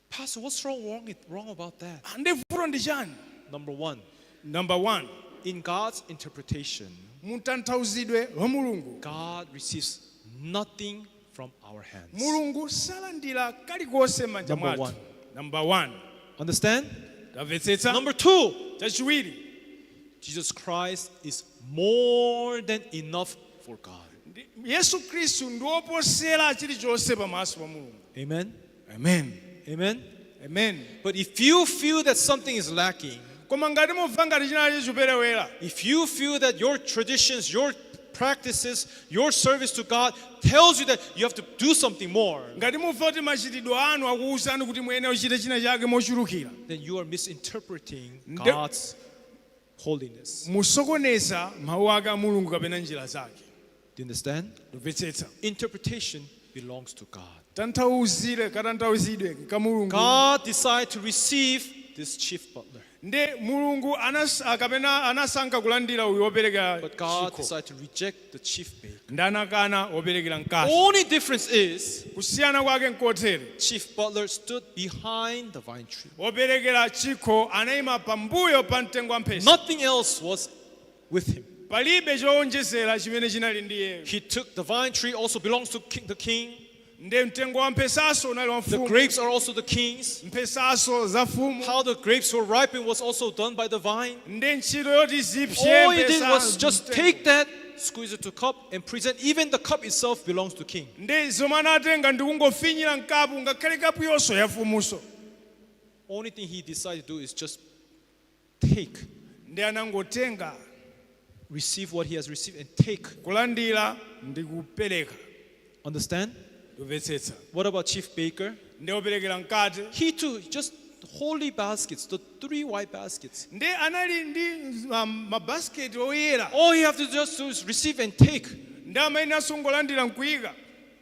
Pastor, what's wrong about that? Ndi vuto ndi chani? Number one, Number one, in God's interpretation, mutanthauzidwe wa Mulungu, God receives nothing from our hands. Mulungu salandira kalikonse m'manja Number mwathu. one. Number one. Understand? Tamvetsetsa? Number two, Chachiwiri, Jesus Christ is more than enough for God. Yesu Khristu ndi woposera chilichonse pamaso pa Mulungu. Amen. Amen. Amen. Amen. But if you feel that something is lacking, Koma ngati mumva ngati chinachi chiperewera, if you feel that your traditions, your practices, your service to God tells you that you have to do something more, ngati mumva kuti machitidwe anu akuwuzani kuti muyenera kuchita china chake mochulukira, then you are misinterpreting God's holiness. Musokoneza mawu ake a Mulungu kapena njira zake. Do you understand? Ndimvetsetsa? Interpretation belongs to God. Tanthauzire katanthauzidwe ka Mulungu. God decided to receive this chief butler, Ndi Mulungu kapena anasankha kulandira uyu wopereka but God chikho, decided to reject the chief baker. ndi anakana woperekera mkate. Only difference is Kusiyana kwake nkotere, chief butler stood behind the vine tree. Woperekera chikho anayima pambuyo pa mtengo wa mphesa. Nothing else was with him. Palibe chowonjezera chimene chinali ndi iyeyo. He took the vine tree also belongs to the king. Ndi mtengo wa mphesaso unali wa The mfumu. grapes are also the king's. Mphesaso za mfumu. How the grapes were ripened was also done by the vine. Ndi ntchito yoti zipse All he did mphesa was just mtengo. take that, squeeze it to cup, and present. Even the cup itself belongs to king. Ndi zomwe anatenga ndi kungofinyira mkapu, ngakhale kapu yonso ya mfumuso. Only thing he decided to do is just take, Ndi anangotenga, receive what he has received, and take. Kulandira ndi kupereka. Understand? Kumvetsetsa? What about chief baker? Ndi woperekera mkate, He too just holy baskets, the three white baskets. ndi anali ndi mabasiketi oyera. All he have to just do is receive and take. Ndi amayenera kungolandira nkuyika.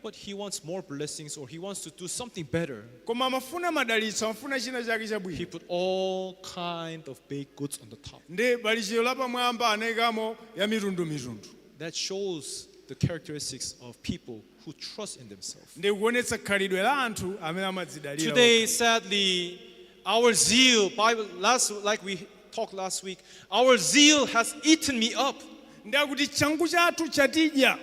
But he wants more blessings, or he wants to do something better. Koma amafuna madalitso, amafuna china chake He chabwino. put all kind of baked goods on the top. Ndi balichero lapamwamba anayikamo ya mitundumitundu. That shows the characteristics of people who trust in themselves. Ndi kuonetsa khalidwe la anthu amene amadzidalira. Today, sadly, our zeal, Bible last like we talked last week, our zeal has eaten me up. Ndi akuti changu chathu chatidya.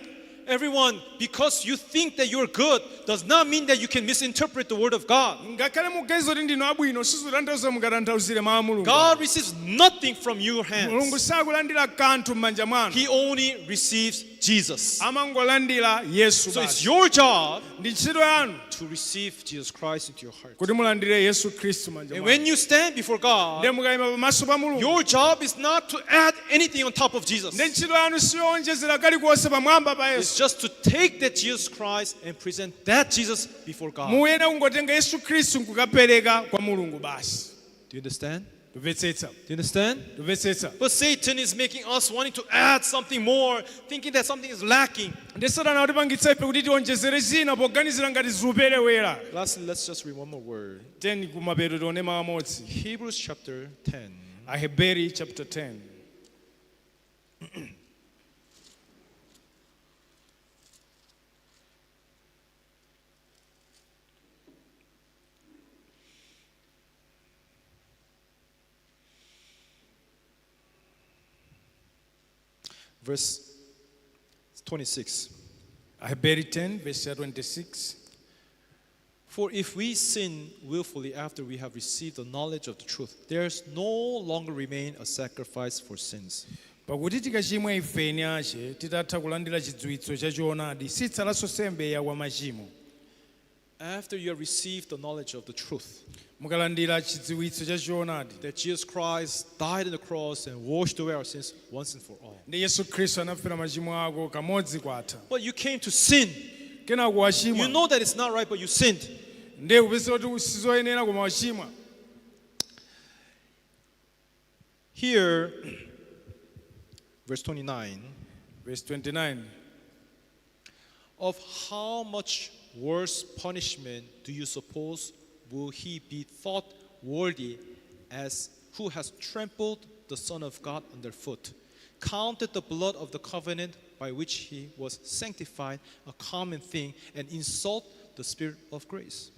Everyone, because you think that you're good does not mean that you can misinterpret the word of God. Ngakhale muganiza kuti ndinu abwino sizotanthauza mungatanthauzire mawu a Mulungu. God receives nothing from your Mulungu hands. sakulandira kanthu m'manja mwanu. He only receives Jesus. Amangolandira Yesu So it's basi. your job Ndi ntchito yanu to receive Jesus Christ into your heart. kuti mulandire Yesu Khristu m'manja And mwanu. when you stand before God, Ndiye mukayima pamaso pa Mulungu, your job is not to add anything on top of Jesus. ndi ntchito yanu siyowonjezera kalikonse pamwamba pa It's Yesu. just to take that Jesus Christ and present that Jesus before God. Muyenera kungotenga Yesu Khristu nkukapereka kwa Mulungu basi. Do you understand? Tumvetsetsa? Do you understand? Tumvetsetsa? But Satan is making us wanting to add something more, thinking that something is lacking. Ndi Satana watipangitsa ife kuti tionjezere zina poganizira ngati zikuperewera. Lastly, let's just read one more word. Teni kumapeto tione mawu amodzi. Hebrews chapter 10. Aheberi chapter 10. Verse 26. Aheberi 10 verse ya 26. For if we sin willfully after we have received the knowledge of the truth, there's no longer remain a sacrifice for sins. Pakuti tikachimwa ifeni ache titatha kulandira chidziwitso cha choonadi, sitsalanso nsembe ya kwa machimo. After you have received the knowledge of the truth, Mukalandira chidziwitso cha choonadi, that Jesus Christ died on the cross and washed away our sins once and for all. Ndi Yesu Khristu anafera machimo ako kamodzi kwatha. But you came to sin. Kenako wachimwa. You know that it's not right, but you sinned. Ndiye kupeza kuti sizoyenera koma wachimwa. Here, verse 29, Verse 29. Of how much worse punishment do you suppose will he be thought worthy as who has trampled the Son of God underfoot, counted the blood of the covenant by which he was sanctified a common thing, and insult the Spirit of grace?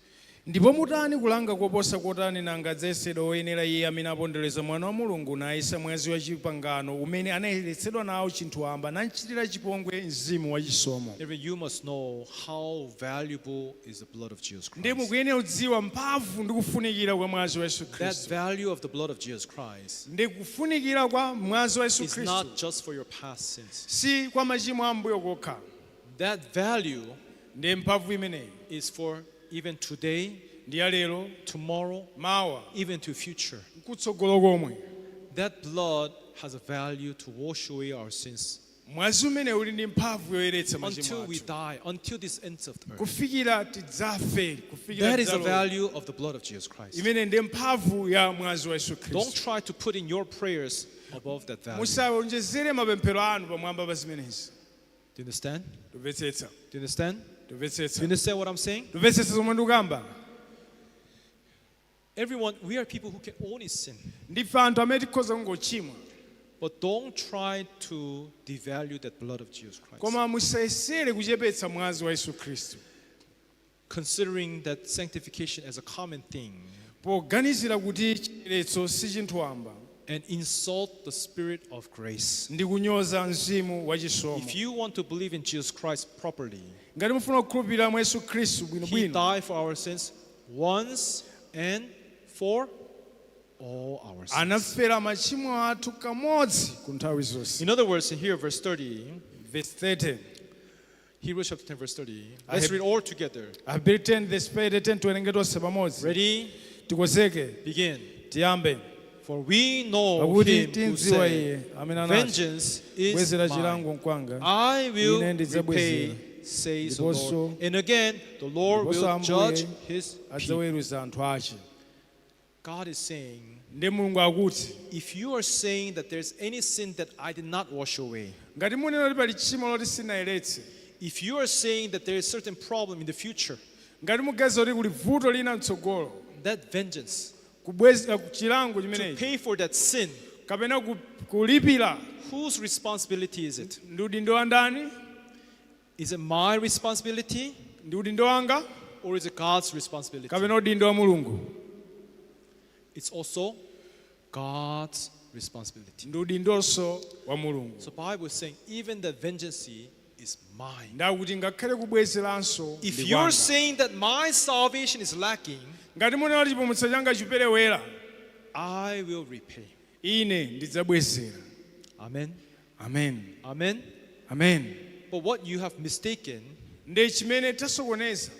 Ndipo mutani kulanga koposa kotani nanga adzayesedwa woyenera iye amene apondereza mwana wa Mulungu nayesa mwazi wa chipangano umene anayeretsedwa nawo chinthu wamba namchitira chipongwe mzimu wachisomo. Everyone, you must know how valuable is the blood of Jesus Ndiye Christ. mukuyenera kudziwa mphamvu ndi kufunikira kwa mwazi wa Yesu That Khristu. Value of the blood of Jesus Christ Ndi kufunikira kwa mwazi wa Yesu is Khristu not just for your past sins. si kwa machimo ambuyo kokha. That value Ndi mphamvu imeneyi is for even today, ndi ya lero, tomorrow, mawa, even to future. Kutsogolo komwe. That blood has a value to wash away our sins Mwazi umene uli ndi mphamvu yoyeretsa machimo until we athu die, until this ends of the earth. Kufikira tidzafe, kufikira That is the tidzalowe. Value of the blood of Jesus Christ. Imene ndi mphamvu ya mwazi wa Yesu Don't Khristu. Try to put in your prayers above that value. Musawonjezere mapemphero anu pamwamba pa zimenezi. Do you understand? Tumvetsetsa? Do you understand? Do Tumvetsetsa? You understand what I'm saying? Tumvetsetsa zomwe ndikukamba? Everyone, we are people who can only sin. Ndife anthu amene tikhoza kungochimwa. But don't try to devalue that blood of Jesus Christ. Koma musayesere kuchepetsa mwazi wa Yesu Khristu. Considering that sanctification as a common thing Poganizira kuti chiyeretso si chinthu wamba and insult the Spirit of grace. Ndi kunyoza mzimu wachisomo. If you want to believe in Jesus Christ properly, Ngati mufuna kukhulupirira mwa Yesu Khristu He bwinobwino, died for our sins once and for all our sins. Anafera machimo athu kamodzi ku nthawi zonse. In other words, in here, verse 30, Verse 30. Hebrews chapter 10, verse 30. I Let's have- read all together. Aheberi 10 verse 30, 10 tiwerenge tonse pamodzi. Ready? Tikonzeke. Begin. Tiyambe. For we know Pakuti him who timdziwa said, iye amene anati, "Vengeance is bwezera mine. chilango nkwanga, I will ine ndidzabwezera. Repay, says the Ndiponso- Lord." And again, the Lord ndiponso will Ambuye judge his people. Adzaweruza anthu ake. God is saying, Ndi Mulungu akuti, if you are saying that there's any sin that I did not wash away, ngati munena kuti pali tchimo loti sinayeretse, if you are saying that there is certain problem in the future, ngati muganiza kuti kuli vuto lina mtsogolo, that vengeance, kubweza chilango to chimenechi pay for that sin, kapena ku- kulipira, whose responsibility is it? Ndi udindo wa ndani? Is it my responsibility Ndi udindo wanga or is it God's responsibility? Kapena udindo wa Mulungu? It's also God's responsibility. Ndi udindonso wa Mulungu. So Bible is saying even the vengeance is mine. Ndakuti ngakhale kubwezeranso If ndi you're kwanga. Saying that my salvation is lacking, Ngati munena kuti chipulumutso changa chiperewera, I will repay. Ine ndidzabwezera. Amen. Amen. Amen. Amen. But what you have mistaken, Ndi chimene tasokoneza,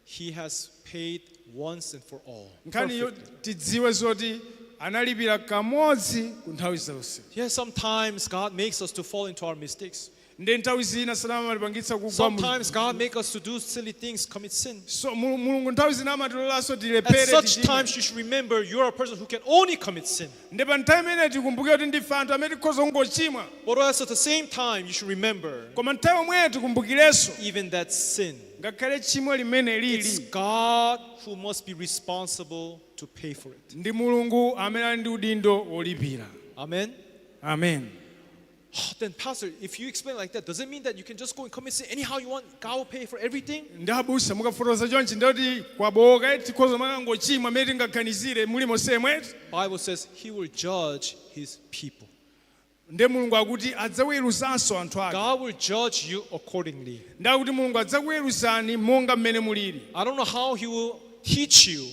he has paid once and for all. Nkhaniyo Perfectly. tidziwe zoti analipira kamodzi ku nthawi zonse. Yes, sometimes God makes us to fall into our mistakes. Ndi nthawi zina satana amatipangitsa kugwa mu- Sometimes God makes us to do silly things, commit sin. So, Mulungu nthawi zina amatilolanso At tilephere such tichimwe. Times, you should remember you're a person who can only commit sin. Ndi pa nthawi imene tikumbuke kuti ndife anthu amene tikhoza kungochimwa. But also at the same time, you should remember Koma nthawi yomweyo tikumbukirenso, even that sin. Ngakhale tchimo limene It's lili, God who must be responsible to pay for it. Ndi Mulungu amene ali ndi udindo wolipira. Amen. Amen. Oh, then, Pastor, if you explain like that, does it mean that you can just go and commit sin anyhow you want? God will pay for everything? Ndi abusa mukafotokoza chonchi ndoti kwaboka tikhoza makangochimwa amene tingaganizire muli monsemwe. Bible says He will judge His people. Ndi Mulungu akuti adzaweruzanso anthu ake. God will judge you accordingly. Ndakuti Mulungu adzakuweruzani monga mmene mulili. I don't know how He will teach you.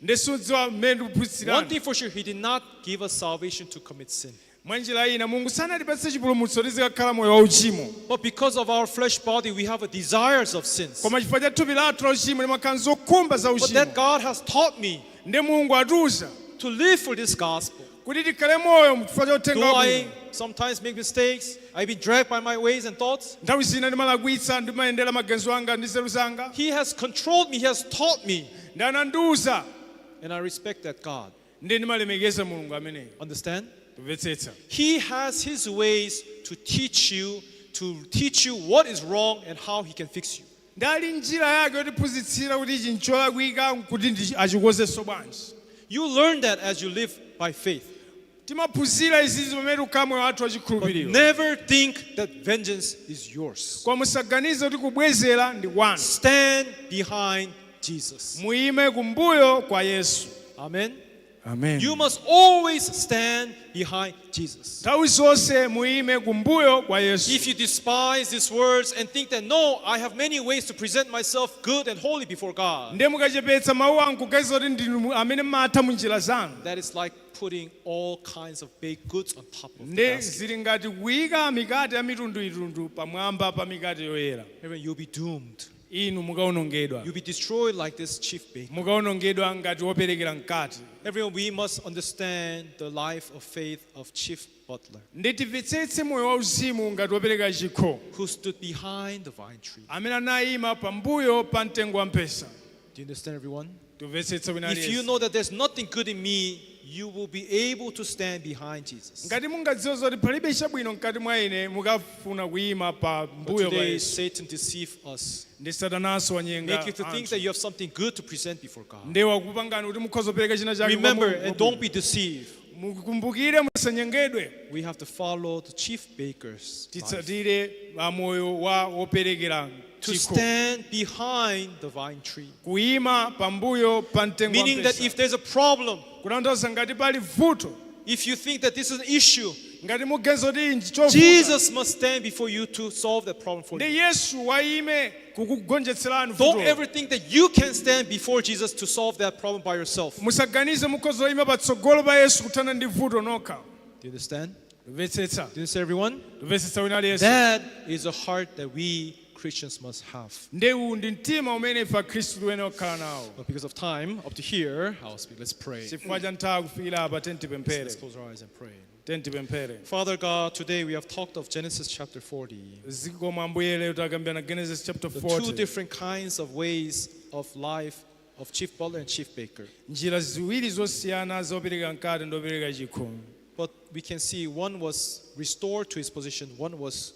Ndi sudziwa mmene One ndikuphunzitsirani. Thing for sure, He did not give us salvation to commit sin. Mwa njira ina, Mulungu sanatipatse chipulumutso tizikakhala moyo wauchimo. But because of our flesh body, we have a desires of sins. Koma chifukwa cha thupi lathu la uchimo limakhala zokhumba za But uchimo. that God has taught me Ndi Mulungu atiuza to live for this gospel. Kuti tikhale moyo chifukwa cha uthenga Do I wabwino. sometimes make mistakes? I've been dragged by my ways and thoughts. Nthawi zina ndimalakwitsa, ndimayendera maganizo anga ndi nzeru zanga. He has controlled me. He has taught me. Ndi anandiuza. And I respect that God. Ndi ndimalemekeza Mulungu ameneyo. Understand? Tumvetsetsa? He has his ways to teach you what is wrong and how he can fix you. Ndali njira yake yotiphunzitsira kuti ichi ncholakwika kuti achikonzenso bwanji. You learn that as you live by faith. Timaphunzira izizi pamene tikukhala moyo wathu But wachikhulupiriro. never think that vengeance is yours. Koma musaganize kuti kubwezera ndi kwanu. Stand behind Jesus. Muyime kumbuyo kwa Yesu. Amen. Amen. You must always stand behind Jesus. Nthawi zonse muyime kumbuyo kwa Yesu. If you despise these words and think that, no, I have many ways to present myself good and holy before God, Ndiye mukachepetsa mawu anu kuganiza kuti ndinu amene mmatha mu njira zanu, that is like putting all kinds of baked goods on top of the ndi basket. zili ngati kuyika mikate ya mitundumitundu pamwamba pa mikate yoyera. Everyone, you'll be doomed. Inu mukawonongedwa. You'll be destroyed like this chief baker. Mukawonongedwa ngati woperekera mkate. Everyone, we must understand the life of faith of chief butler Ndi timvetsetse moyo wauzimu ngati wopereka chikho who stood behind the vine tree. Amene anayima pambuyo pa mtengo wa mpesa. Do you understand, everyone? Tumvetsetsa wina If you aliyense? know that there's nothing good in me, you will be able to stand behind Jesus. Ngati mungadziwe zoti palibe chabwino mkati mwa ine, mukafuna kuyima pa But mbuyo pa today, Yesu. Satan deceived us, Ndi satananso wanyenga make you to think anthu. that you have something good to present before God. Ndi wakupangani kuti mukhoza kupereka china chake kwa Remember, Mulungu. and don't be deceived. Mukumbukire, musanyengedwe. We have to follow the chief baker's life. Titsatire moyo wa woperekera To chikho. stand behind the vine tree. Kuyima pambuyo pa mtengo wa Meaning that mpesa. if there's a problem, Kutanthauza ngati pali vuto, if you think that this is an issue, ngati muganiza kuti ichi chovuta, Jesus must stand before you to solve that problem for ndi you. Yesu wayime kukugonjetserani Don't vutolo. ever think that you can stand before Jesus to solve that problem by yourself. Musaganize mukhoza kuyima patsogolo pa Yesu kuthana ndi vuto nokha. Do you understand? Tumvetsetsa? Do you understand, everyone? Tumvetsetsa wina aliyense? That is a heart that we Christians must have. Ndi uwu ndi mtima umene ife akhristu tiyenera kukhala nawo. But because of time, up to here, I'll speak. Let's pray. Chifukwa cha nthawi, kufikira apa, tentipemphere. Let's close our eyes and pray. Tentipemphere. Father God, today we have talked of Genesis chapter 40. Zikomo Ambuye, lero takambirana Genesis chapter The two 40. different kinds of ways of life of chief butler and chief baker. Njira ziwiri zosiyana zopereka mkate ndi opereka chikho. But we can see one was restored to his position, one was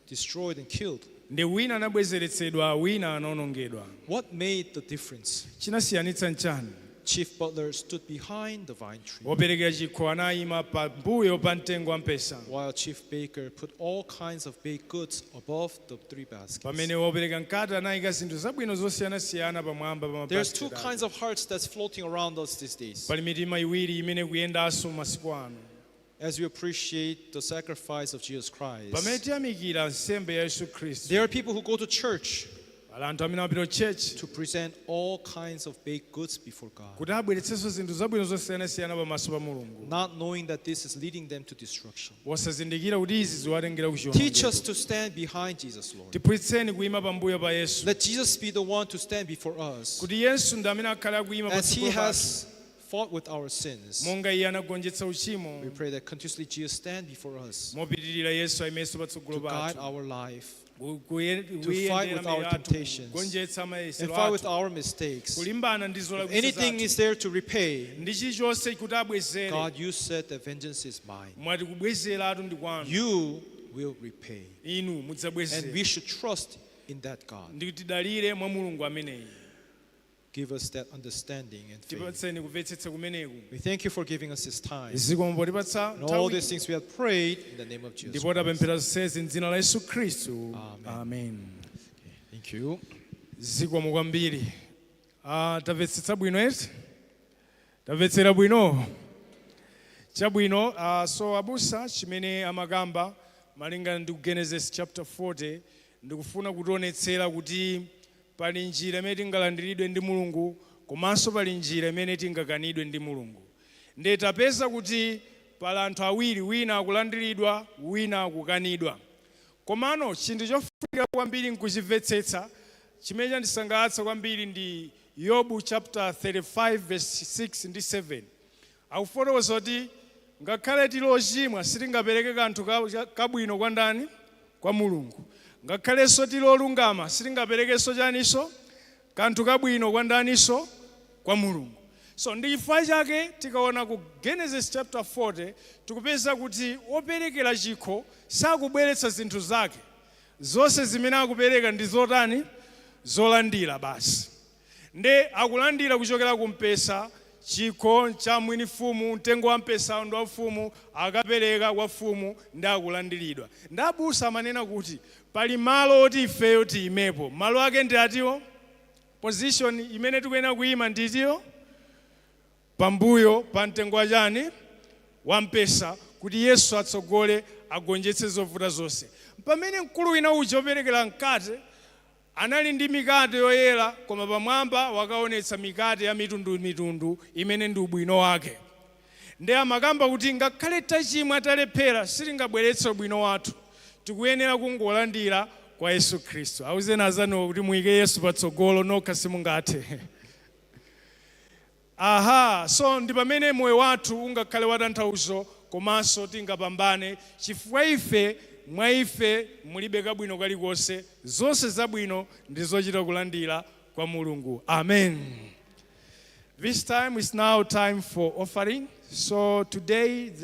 destroyed and killed. Ndi wina anabwezeretsedwa, wina anawonongedwa. What made the difference? Chinasiyanitsa nchani? Chief butler stood behind the vine tree, Woperekera chikho anayima pambuyo pa mtengo wa mpesa, while chief baker put all kinds of baked goods above the three baskets. Pamene wopereka mkate anayika zinthu zabwino zosiyanasiyana pamwamba pa There's two mabasket ake. Kinds of hearts that's floating around us these days. Pali mitima iwiri imene kuyendanso masiku ano. As we appreciate the sacrifice of Jesus Pamene Christ, tiyamikira nsembe ya Yesu Khristu, there are people who go to church pali anthu amene amapita church to present all kinds of baked goods before God, kuti abweretsenso zinthu zabwino zosiyanasiyana pamaso pa Mulungu, not knowing that this is leading them to destruction. Wosazindikira kuti izi ziwatengera Teach kuchiwonongeko. us to stand behind Jesus, Lord. Tiphunzitseni kuyima pambuyo pa Yesu. Let Jesus be the one to stand before us Kuti Yesu ndi amene akhale akuyima as he patsogolo pathu. Has fought with our sins. Monga iye anagonjetsa uchimo, We pray that continuously Jesus stand before us mopitirira Yesu ayimenso patsogolo to guide pathu our life to to fight with our temptations kugonjetsa and mayesero fight with athu, our mistakes. Kulimbana ndi If zolakwitsa anything zathu. is there to repay, Ndi chilichonse kuti abwezere, God, you said that vengeance is mine. Mwati kubwezeratu ndi kwanu. You will repay. Inu And mudzabwezera. we should trust in that God. Ndi tidalire mwa Mulungu ameneyi. Give us that understanding and faith. Tipatseni kumvetsetsa kumeneku. We thank you for giving us this time. Zikomo potipatsa And all nthawi. these things we have prayed in the name of Jesus Ndipo Christ. tapemphera zonsezi m'dzina la Yesu Khristu. Amen. Amen. Thank you. Zikomo kwambiri. Ah, tamvetsetsa bwino eti? Tamvetsera bwino? Chabwino. So abusa chimene amakamba malingana ndi Genesis chapter 40, ndikufuna kutionetsera kuti pali njira imene tingalandiridwe ndi Mulungu komanso pali njira imene tingakanidwe ndi Mulungu. Ndiye tapeza kuti Pali anthu awiri, wina akulandiridwa, wina akukanidwa. Komano chinthu chofunika kwambiri nkuchimvetsetsa, chimene chandisangalatsa kwambiri ndi Yobu chapter 35 verse 6 ndi 7. Akufotokoza kuti ngakhale tili ochimwa, sitingapereke kanthu kabwino kwa ndani? Kwa Mulungu. Ngakhalenso tili olungama, sitingaperekenso chaninso? Kanthu kabwino kwa ndaninso? Kwa Mulungu. So ndi chifukwa chake tikaona ku Genesis chapter 40, tikupeza kuti woperekera chikho sakubweretsa zinthu zake. Zonse zimene akupereka ndi zotani? Zolandira basi. Nde akulandira kuchokera ku mpesa. Chikho cha mwini mfumu, mtengo wa mpesa ndi wa mfumu, akapereka kwa mfumu ndi akulandiridwa. Ndi abusa amanena kuti pali malo oti ifeyo tiyimepo. Malo ake ndi atiwo? Position imene tikuyenera kuyima nditiyo? Pambuyo pa mtengo wa chani? Wa mpesa, kuti Yesu atsogole, agonjetse zovuta zonse. Pamene mkulu wina uja operekera mkate anali ndi mikate yoyera, koma pamwamba wakaonetsa mikate ya mitundumitundu imene ndi ubwino wake. Ndi amakamba kuti ngakhale tachimwa, talephera, sitingabweretse ubwino wathu, tikuyenera kungolandira kwa Yesu Khristu. Auzeni azanuwo kuti muyike Yesu patsogolo, nokha simungathe. Aha, so ndi pamene moyo wathu ungakhale watanthauzo komanso tingapambane, chifukwa ife, mwa ife mulibe kabwino kalikonse. Zonse zabwino ndi zochita kulandira kwa Mulungu. Amen. This time is now time for offering. So today the